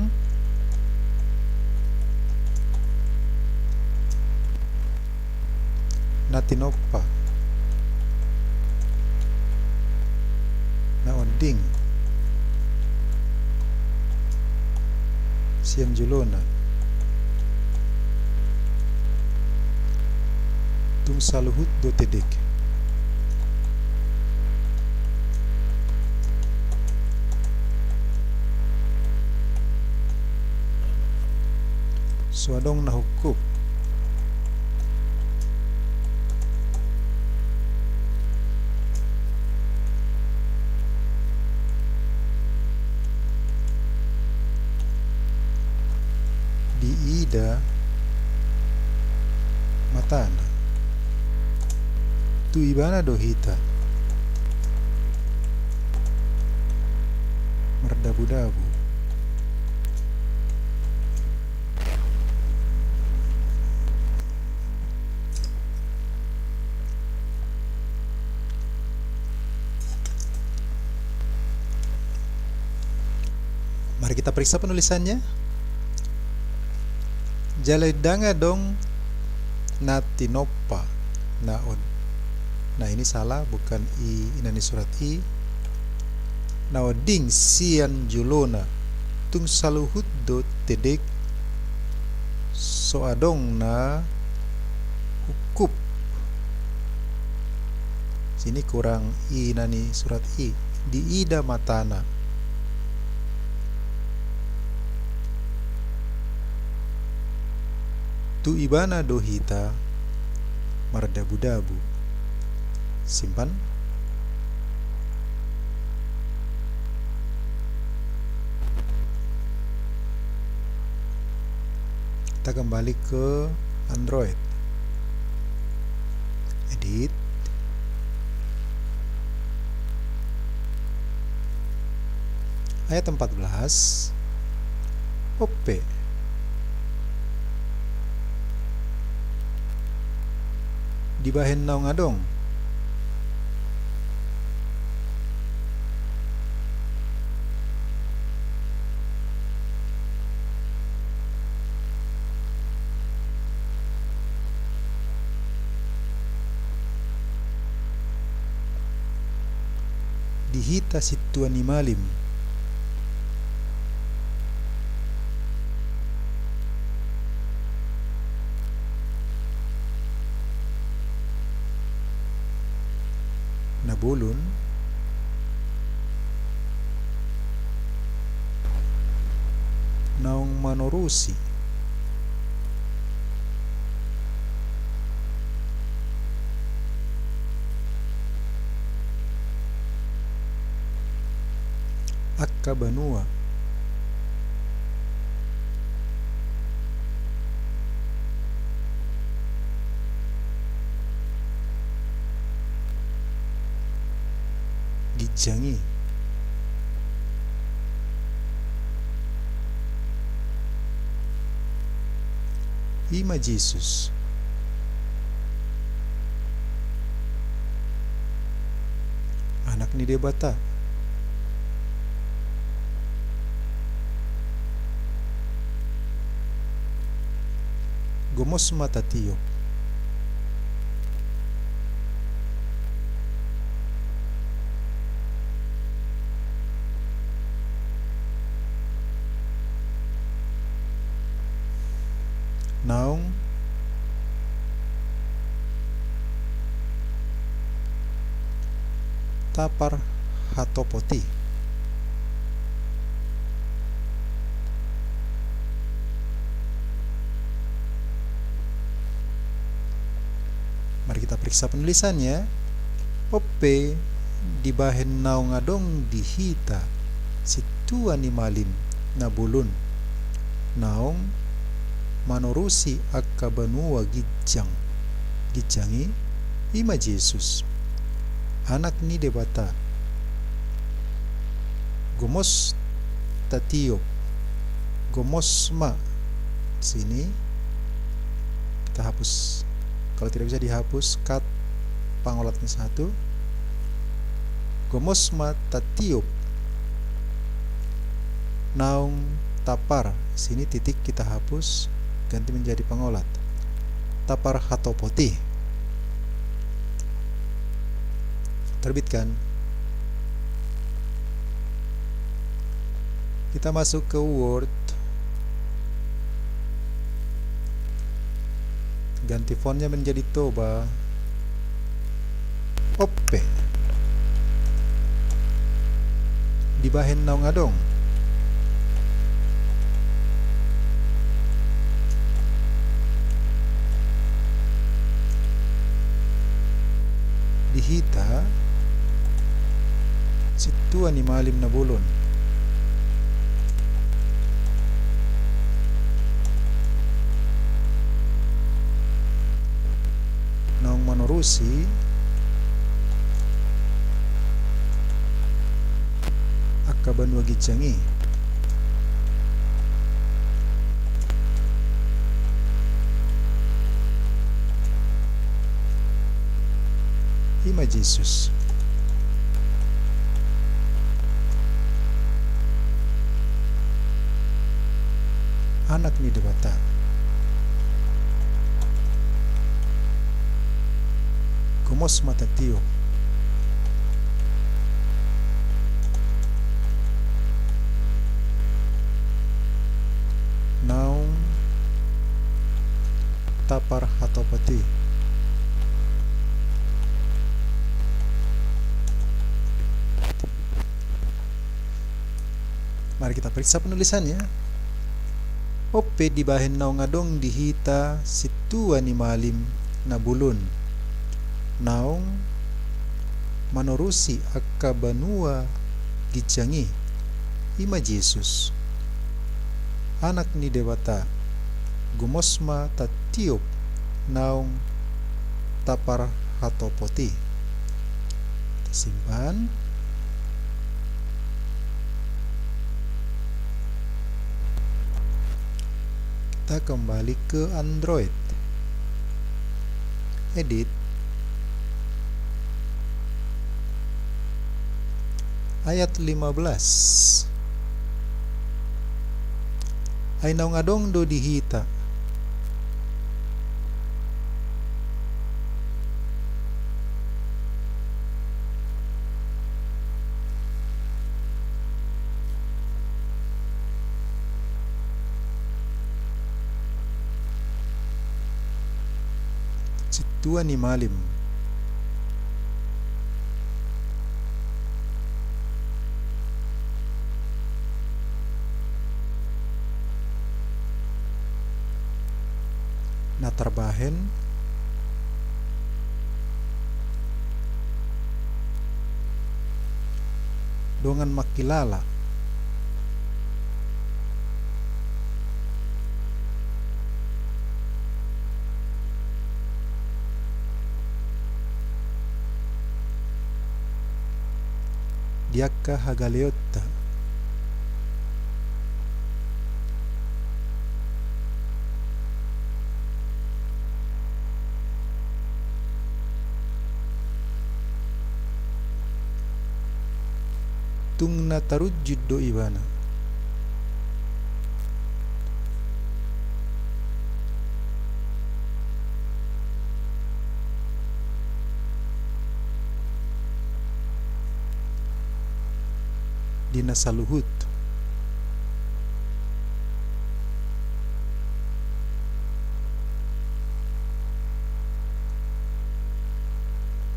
na tinompa na onding sian jolona tung saluhut do tedek. So adong na ungkup. Diida matana. Tu ibana do hita mardabu-dabu. Mari kita periksa penulisannya. Jala ndang adong na tinompa na on-, nah, ini salah, bukan i, inna ni surat i. Na onding sian jolona tung saluhut do tedek, so adong na ungkup. Sini kurang i, inna ni surat i, diida matana. Tu ibana do hita mardabu-dabu. Simpan. Kita kembali ke Android. Edit. Ayat empat belas. Ope. Dibahen naung adong. Di hita sintua ni malim. Na bolon naung manorusi. Angka banua. Ginjang i. I ma Jesus, Anak ni Debata. Gomos ma tatiop. Naung taparhatopot i. Mari kita periksa penulisannya. Ope dibahen naung adong di hita sintua ni malim na bolon, naung manorusi angka banua ginjang, ginjang i, i ma Jesus, Anak ni Debata. Gomos tatiop, gomos ma, sini kita hapus. Kalau tidak bisa dihapus, cut pangolatnya satu. Gomos ma tatiop naung tapar, sini titik kita hapus, ganti menjadi pangolat. Taparhatopoti. Terbitkan. Kita masuk ke Word. Ganti fontnya menjadi Toba. Ope. Dibahen naung adong di hita sintua ni malim na bolon, naung manorusi angka banua ginjang i. I ma Jesus, Anak ni Debata. Gomos ma tatiop naung taparhatopoti. Mari kita periksa penulisannya. Ope dibahen naung adong di hita sintua ni malim na bolon, naung manorusi angka banua ginjang i, i ma Jesus, Anak ni Debata, gomos ma tatiop naung taparhatopoti. Kita simpan. Kita kembali ke Android. Edit. Ayat lima belas. Ai naung adong do di hita sintua ni malim na tarbahen dongan mangkilala. Di angka hagaleonta. Tung na tarunjun do ibana. Di na saluhut.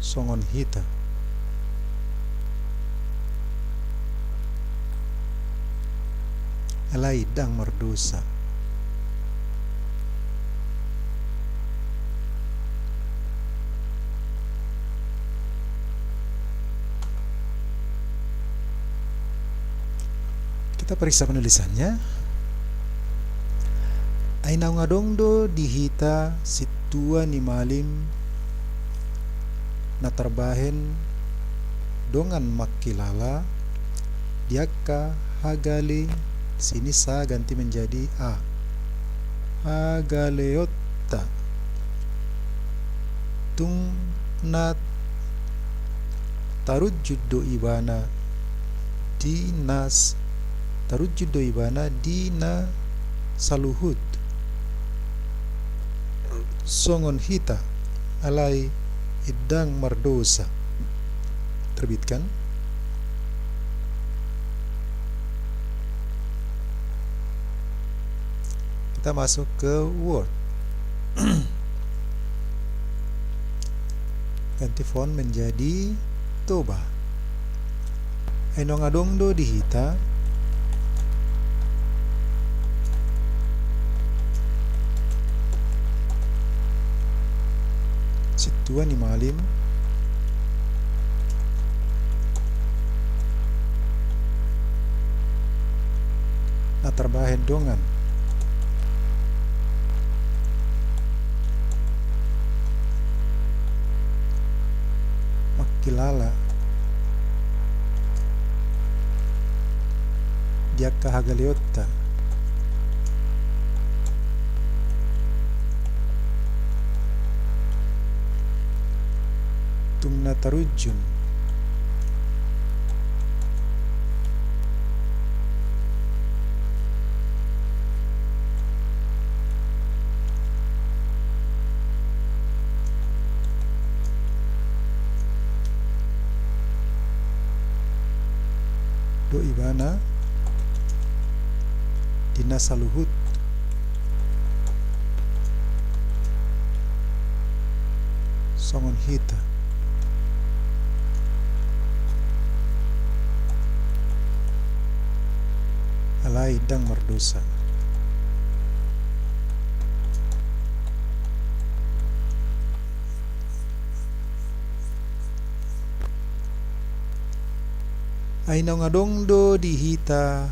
Songon hita. Alai ndang mardosa. Kita periksa penulisannya. Ai naung adong do di hita sintua ni malim na tarbahen dongan mangkilala di angka hagale, sini sa ganti menjadi a, hagaleonta. Tung na tarunjun do ibana di na s-, tarunjun do ibana di na saluhut songon hita, alai ndang mardosa. Terbitkan. Kita masuk ke Word. Ganti font menjadi Toba. Ai naung adong do di hita sintua ni malim na tarbahen dongan mangkilala di angka hagaleonta. Tung na tarunjun do ibana di na saluhut songon hita, alai ndang mardosa. Ai naung adong do di hita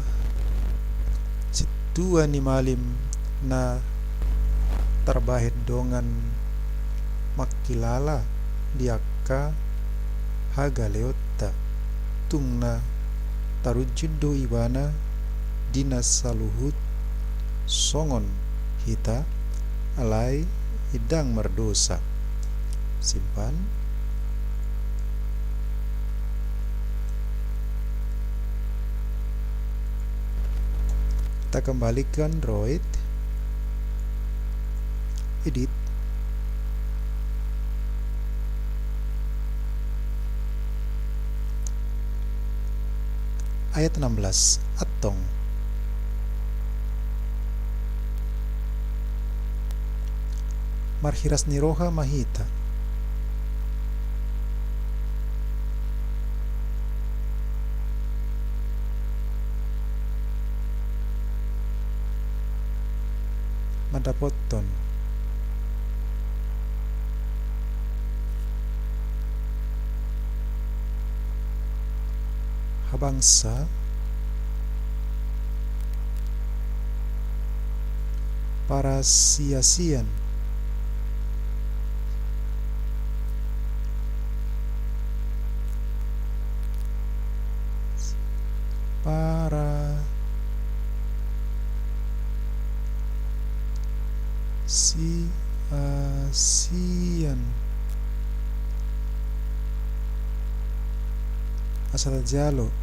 sintua ni malim na tarbahen dongan mangkilala di angka hagaleonta. Tung na tarunjun do ibana di na saluhut songon hita, alai ndang mardosa. Simpan. Kita kembali ke Android. Edit. Ayat enam belas. Antong. Marhiras ni roha ma hita. Mandapothon habangsa, parasiasian, parasiasian. Asa tajalo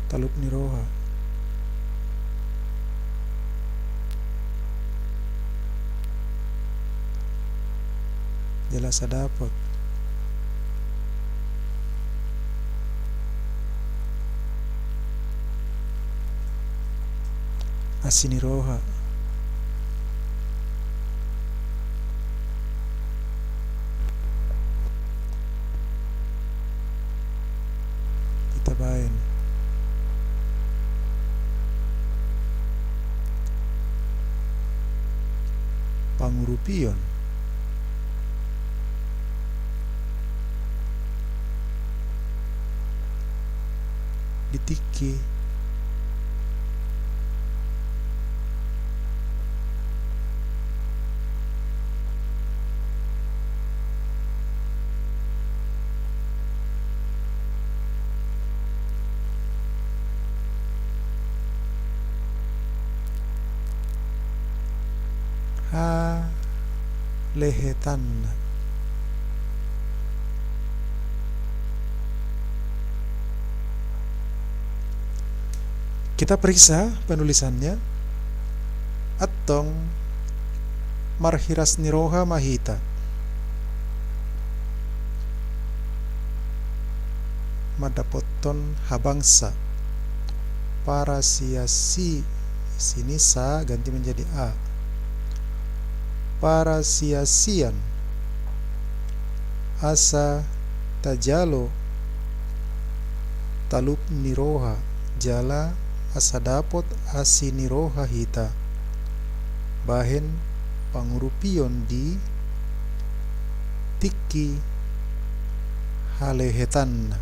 talup ni roha. Jala asa dapot asi ni roha. Hita baen pangurupion di tingki halehetanna. Kita periksa penulisannya. Antong marhiras ni roha ma hita mandapothon habangsa, parasiasi, sini sa ganti menjadi a, parasiasian, asa tajalo talup ni roha, jala asa dapot asi ni roha hita bahen pangurupion di tingki halehetanna.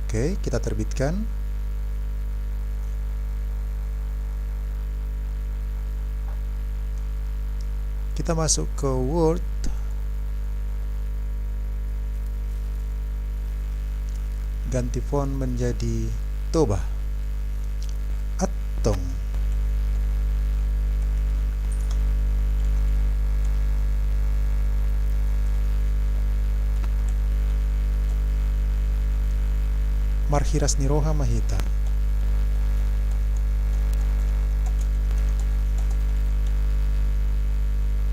Oke, kita terbitkan. Kita masuk ke Word. Ganti font menjadi Toba. Antong marhiras ni roha ma hita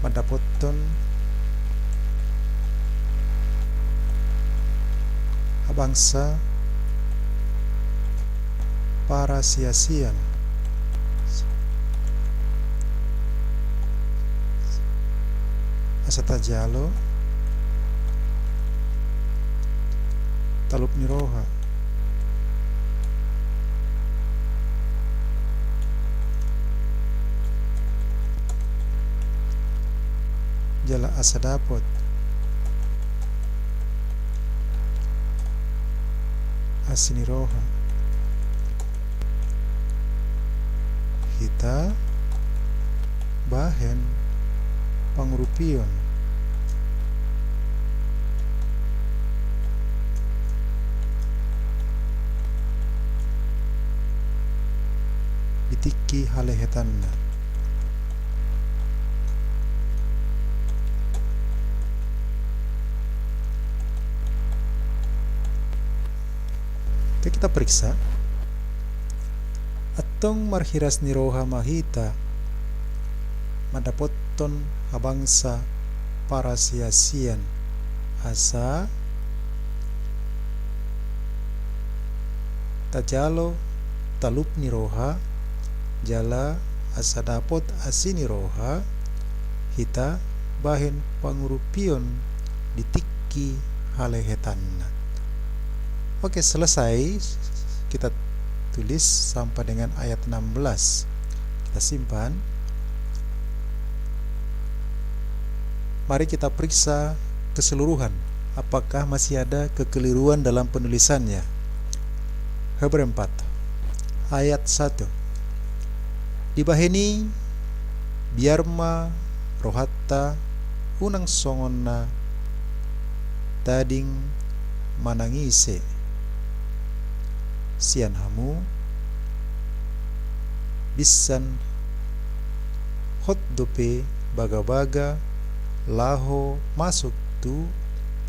mandapothon habangsa, parasiasian, asa tajalo talup ni roha, jala asa dapot asi ni roha hita bahen pangurupion di tingki halehetanna. Oke, kita periksa. Antong marhiras ni roha ma hita mandapothon habangsa, parasiasian, asa tajalo talup ni roha, jala asa dapot asi ni roha hita bahen pangurupion di tingki halehetanna. Oke, selesai. Kita tulis sampai dengan ayat enam belas. Kita simpan. Mari kita periksa keseluruhan, apakah masih ada kekeliruan dalam penulisannya. Heber empat ayat satu. Dibahen i, biar ma rohanta unang songon na tading manang ise sian hamu, binsan hot dope bagabaga laho masuk tu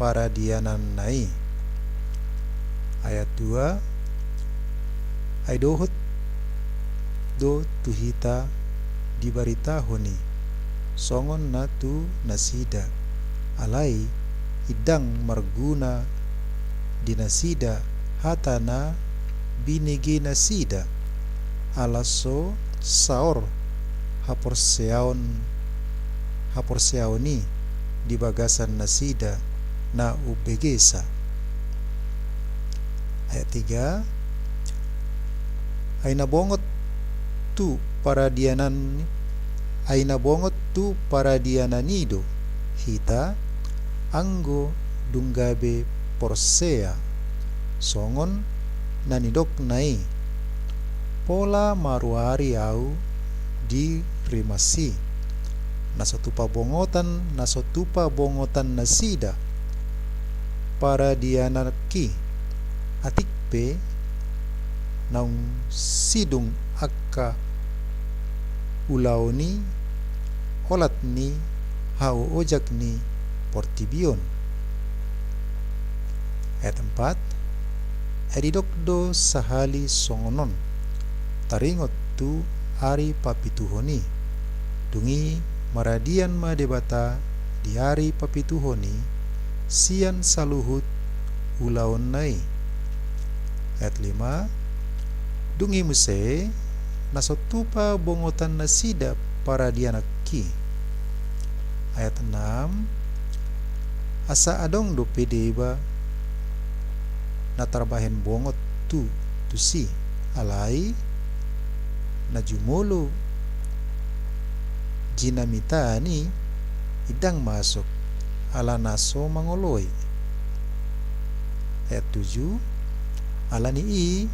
paradiananna i. Ayat dua. Ai dohot do tu hita dibaritahon i songon na tu nasida, alai ndang marguna di nasida hata na binege nasida, ala so saor haporseaon, haporseaon i di bagasan nasida na umbegesa. Ayat tiga. Ai na bongot tu paradianan, Ai na bongot tu paradianan i do hita, anggo dung gabe porsea, songon na nidokna i: Pola maruari ahu di rimas i, na so tupa bongotan, na so tupa bongotan nasida paradiananki. Atik pe naung sidung angka ulaon i, olat ni haoojak ni portibi on. Ayat empat. Ai didok do sahali songon on, taringot tu ari papituhon i. Dung i maradian ma Debata di ari papituhon i sian saluhut ulaonna i. Ayat lima. Dung i muse na so tupa bongotan nasida paradiananki. Ayat enam. Asa adong dope deba na tarbahen bongot tu tusi, alai na jumolo jinamitaan i, ndang masuk, ala na so mangoloi. Ayat tujuh. Ala ni i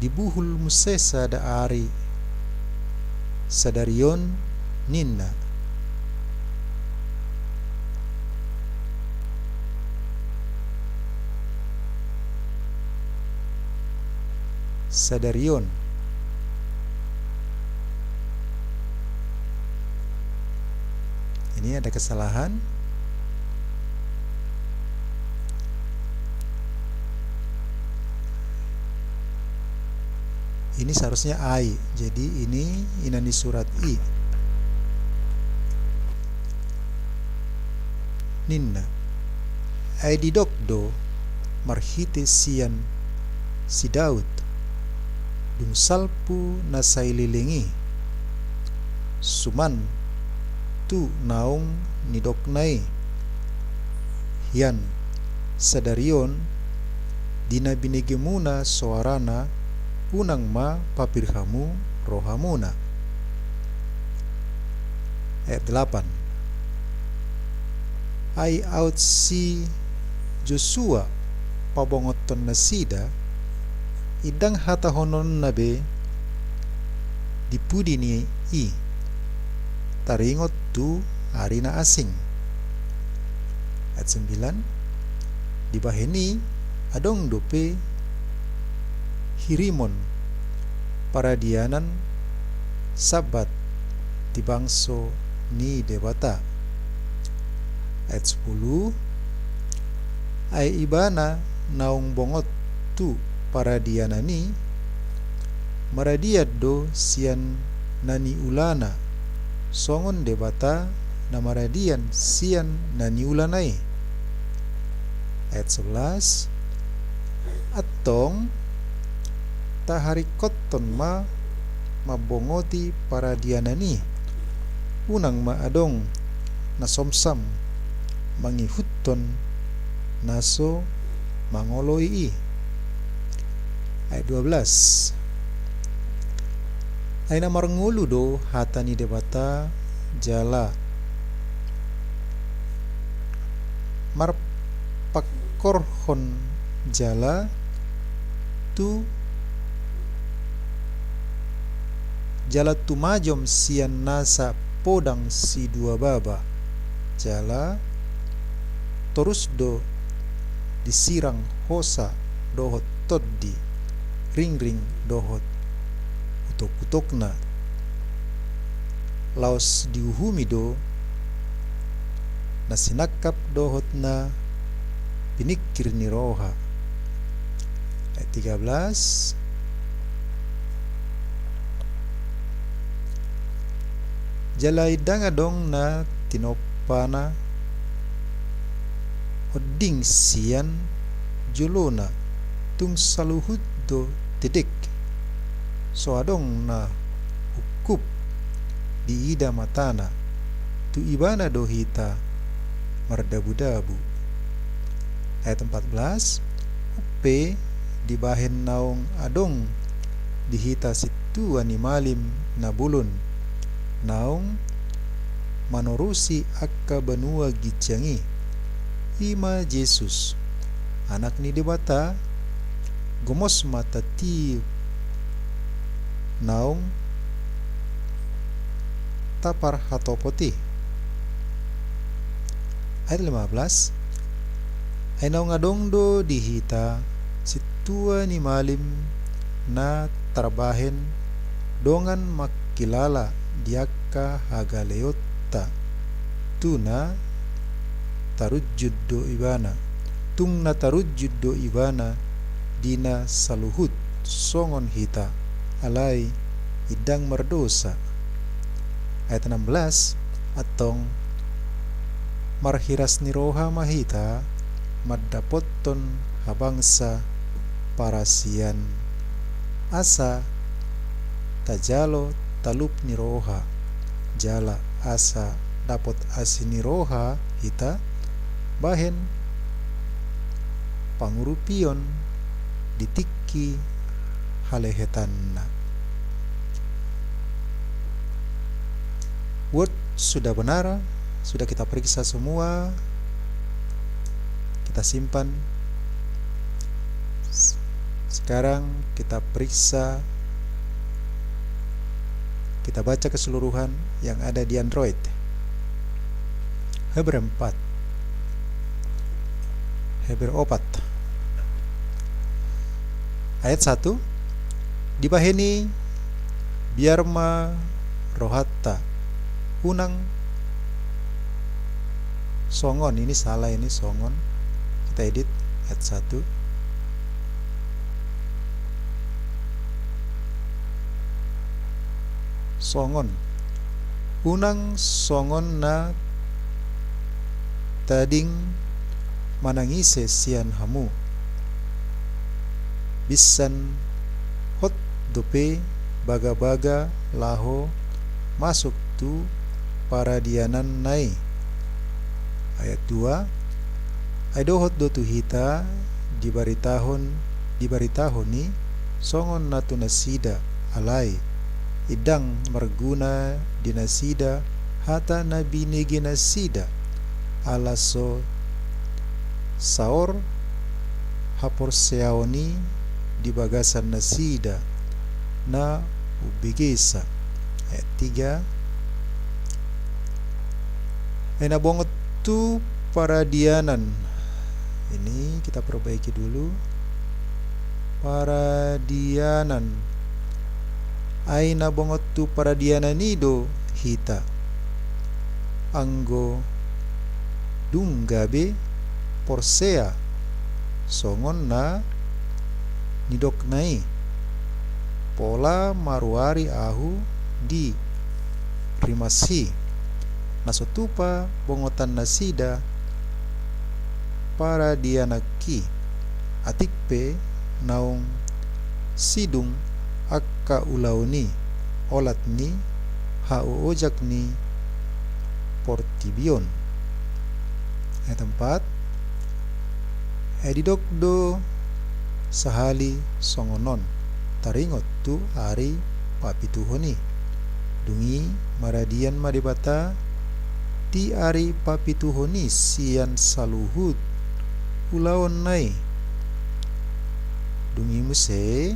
dibuhul muse sada ari sadari on, ninna. Sadari on. Ini ada kesalahan. Ini seharusnya ai, jadi ini ina ni surat i. Ninna. Ai didok do marhite sian si Daud, dung salpu na saleleng i, suman tu naung nidokna i: Hian sadari on, di na binegemuna soarana, unang ma papir hamu rohamuna. Ayat delapan. Ai aut si Josua pabongothon nasida, ndang hatahononna be di pudi ni i, taringot tu ari na asing. Ayat sembilan. Dibahen i adong dope hirimon paradianan Sabat di bangso ni Debata. Ayat sepuluh. Ai ibana naung bongot tu paradianan i, maradian do sian na niulana, songon Debata na maradian sian na niulana i. Ayat sebelas. Antong taharingkothon ma mambongoti paradianan i, unang ma adong na somsam mangihuthon na so mangoloi i. Ayat dua belas. Ai na marngolu do hata ni Debata jala marpangkorhon jala tu, jala tumajom sian nasa podang siduababa, jala torus do disirang hosa dohot tondi, ringring dohot utokutokna. Laos diuhumi do na sinangkap dohot na piningkir ni roha. Ayat tiga belas. Jala ndang adong na tinompana onding sian jolona, tung saluhut do tedek, so adong na ungkup diida matana, tu ibana do hita mardabudabu. Ayat empat belas. Pe dibahen naung adong di hita sintua ni malim na bolon, naung manorusi angka banua ginjang i, i ma Jesus, Anak ni Debata, gomos ma tatiop naung taparhatopot i. Ayat lima belas. Ai naung adong do di hita sintua ni malim na tarbahen dongan mangkilala di angka hagaleonta, tu na tarunjun do ibana, tung na tarunjun do ibana di na saluhut songon hita, alai ndang mardosa. Ayat enam belas, antong marhiras ni roha ma hita mandapothon habangsa parasian, asa tajalo talup ni roha, jala asa dapot asi ni roha hita bahen pangurupion di tingki halehetanna. Word sudah benar, sudah kita periksa semua, kita simpan. Sekarang kita periksa, kita baca keseluruhan yang ada di Android. Heber empat. Heber opat. Ayat satu. Dibahen i, biar ma rohanta unang songon, ini salah, ini songon. Kita edit ayat satu. Songon. Unang songon na tading manang ise sian hamu. Binsan hot dope bagabaga laho masuk tu paradiananna i. Ayat dua. Ai dohot do tu hita dibaritahon, dibaritahon i songon na tu nasida, alai ndang marguna di nasida hata na binege nasida, ala so saor haporseaon i di bagasan nasida na umbegesa. Ayat tiga. Ai na bongot tu paradianan. Ini kita perbaiki dulu. Paradianan. Ai na bongot tu paradianan i do hita, anggo dung gabe porsea songon na nidokna i. Pola maruari ahu di rimassi, na so tupa bongotan nasida paradiananki, atik pe naung sidung angka ulaon i, olat ni haoojak ni portibi on. Ayat empat. Ai didok do sahali songon on, taringot tu ari papituhon i. Dung i maradian ma Debata di ari papituhon i sian saluhut ulaonna i. Dung i muse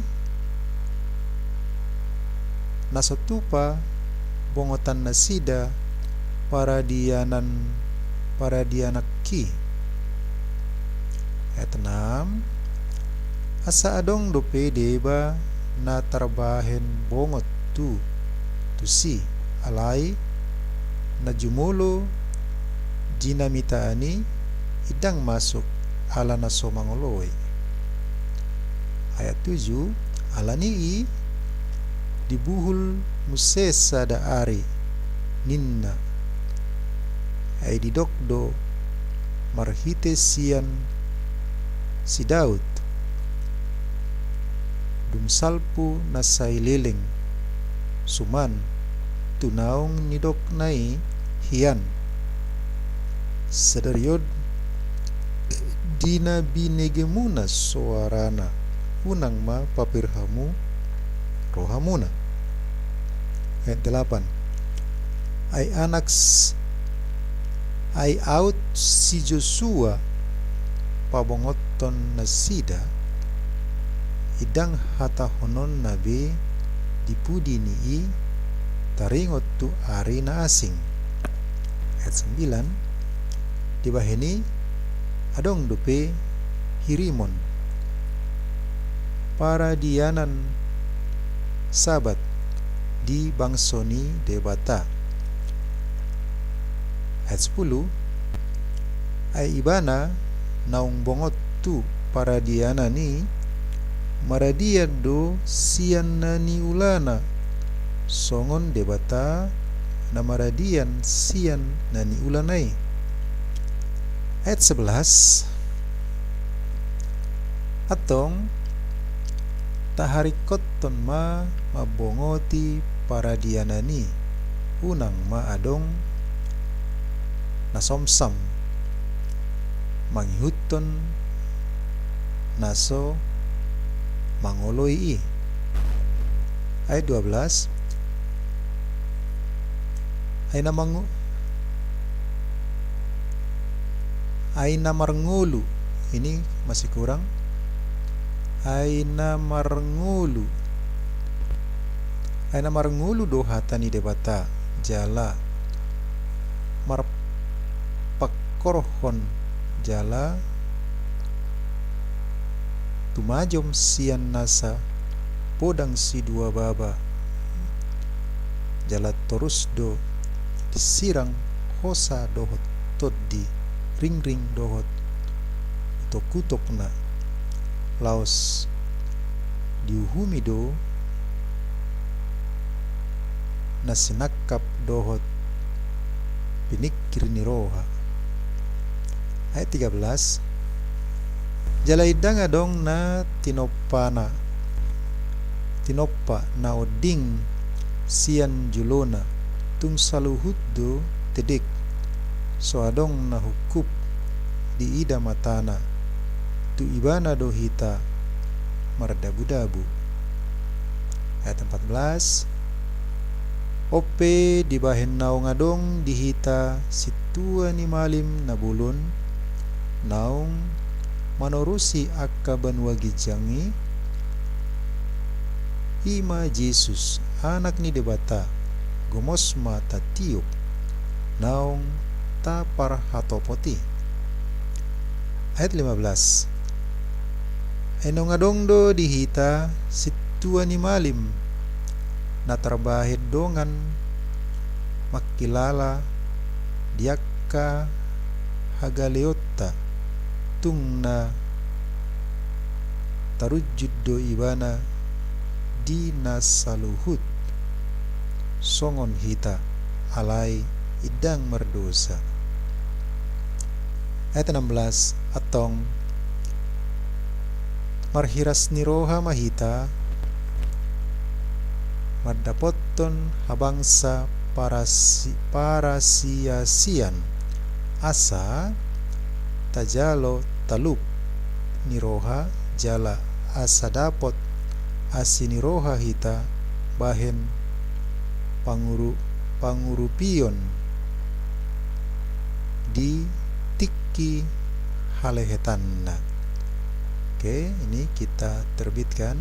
na so tupa bongotan nasida paradianan, paradiananki. Ayat enam. Asa adong dope deba na tarbahen bongot tu, tusi, alai na jumolo jinamitaan i ndang masuk ala na so mangoloi. Ayat tujuh. Ala ni i dibuhul muse sada ari, ninna. Ai didok do marhite sian si Daud, dung salpu na sai leleng, suman tu naung nidokna i hian. Sadari on di na binegemuna soarana, unang ma papir hamu rohamuna. Ayat delapan. Ai anak s-, ai aut si Josua pabongothon nasida, i ndang hatahononna be di pudi ni i taringot tu ari na asing. Ayat sembilan, dibahen i adong dope hirimon paradianan Sabat di bangso ni Debata. Ayat sepuluh, ai ibana naung bongot tu paradianan i, maradian do sian na niulana, songon Debata na maradian sian na niulana i. Ayat sebelas, antong taharingkothon ma mambongoti paradianan i, unang ma adong na somsam mangihuthon na so mangoloi i. Ayat dua belas, ai na mangu-, ai na marngolu, ini masih kurang, ai na marngolu, ai na marngolu do hata ni Debata jala marpangkorhon jala tumajom sian nasa podang sidua baba, jala torus do disirang hosa dohot tondi, ringring dohot utokutokna, laos diuhumi do na sinangkap dohot piningkir ni roha. Ayat tiga belas, jala i ndang adong na tinompana, tinompa na onding sian jolona, tung saluhut do tedek, so adong na hungkup diida matana, tu ibana do hita mardabudabu. Ayat empat belas, on pe dibahen naung adong di hita sintua ni malim na bolon, naung manorusi angka banua ginjang i, i ma Jesus, Anak ni Debata, gomos ma tatiop naung taparhatopot i. Ayat lima belas, ai naung adong do di hita sintua ni malim na tarbahen dongan mangkilala di angka hagaleonta, tung na tarunjun do ibana di na saluhut songon hita, alai i ndang mardosa. Ayat enam belas, antong marhiras ni roha ma hita mandapothon habangsa parasi-, parasiasian, asa tajalo talup ni roha jala asa dapot asi ni roha hita bahen panguru-, pangurupion di tingki halehetanna. Oke, ini kita terbitkan.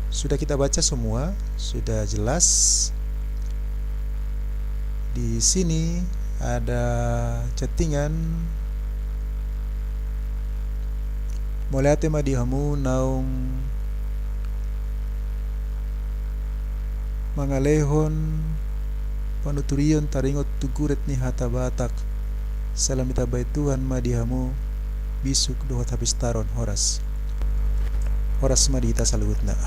Sudah kita baca semua, sudah jelas. Di sini ada chattingan. Mauliate ma di hamu naung mangalehon panuturion taringot tu guret ni hata Batak. Salam ditambai Tuhan ma di hamu bisuk dohot hapistaron. Horas. Horas ma di hita saluhutna.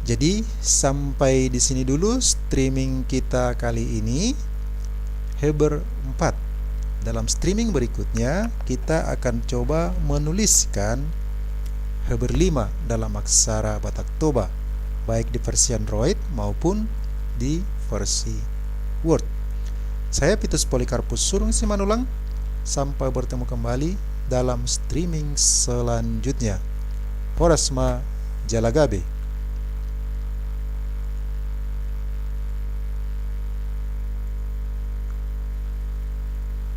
Jadi, sampai di sini dulu streaming kita kali ini, Heber empat. Dalam streaming berikutnya, kita akan coba menuliskan Heber lima dalam aksara Batak Toba, baik di versi Android maupun di versi Word. Saya Pitus Polikarpus Surung Simanullang. Sampai bertemu kembali dalam streaming selanjutnya. Horas ma, jala gabe.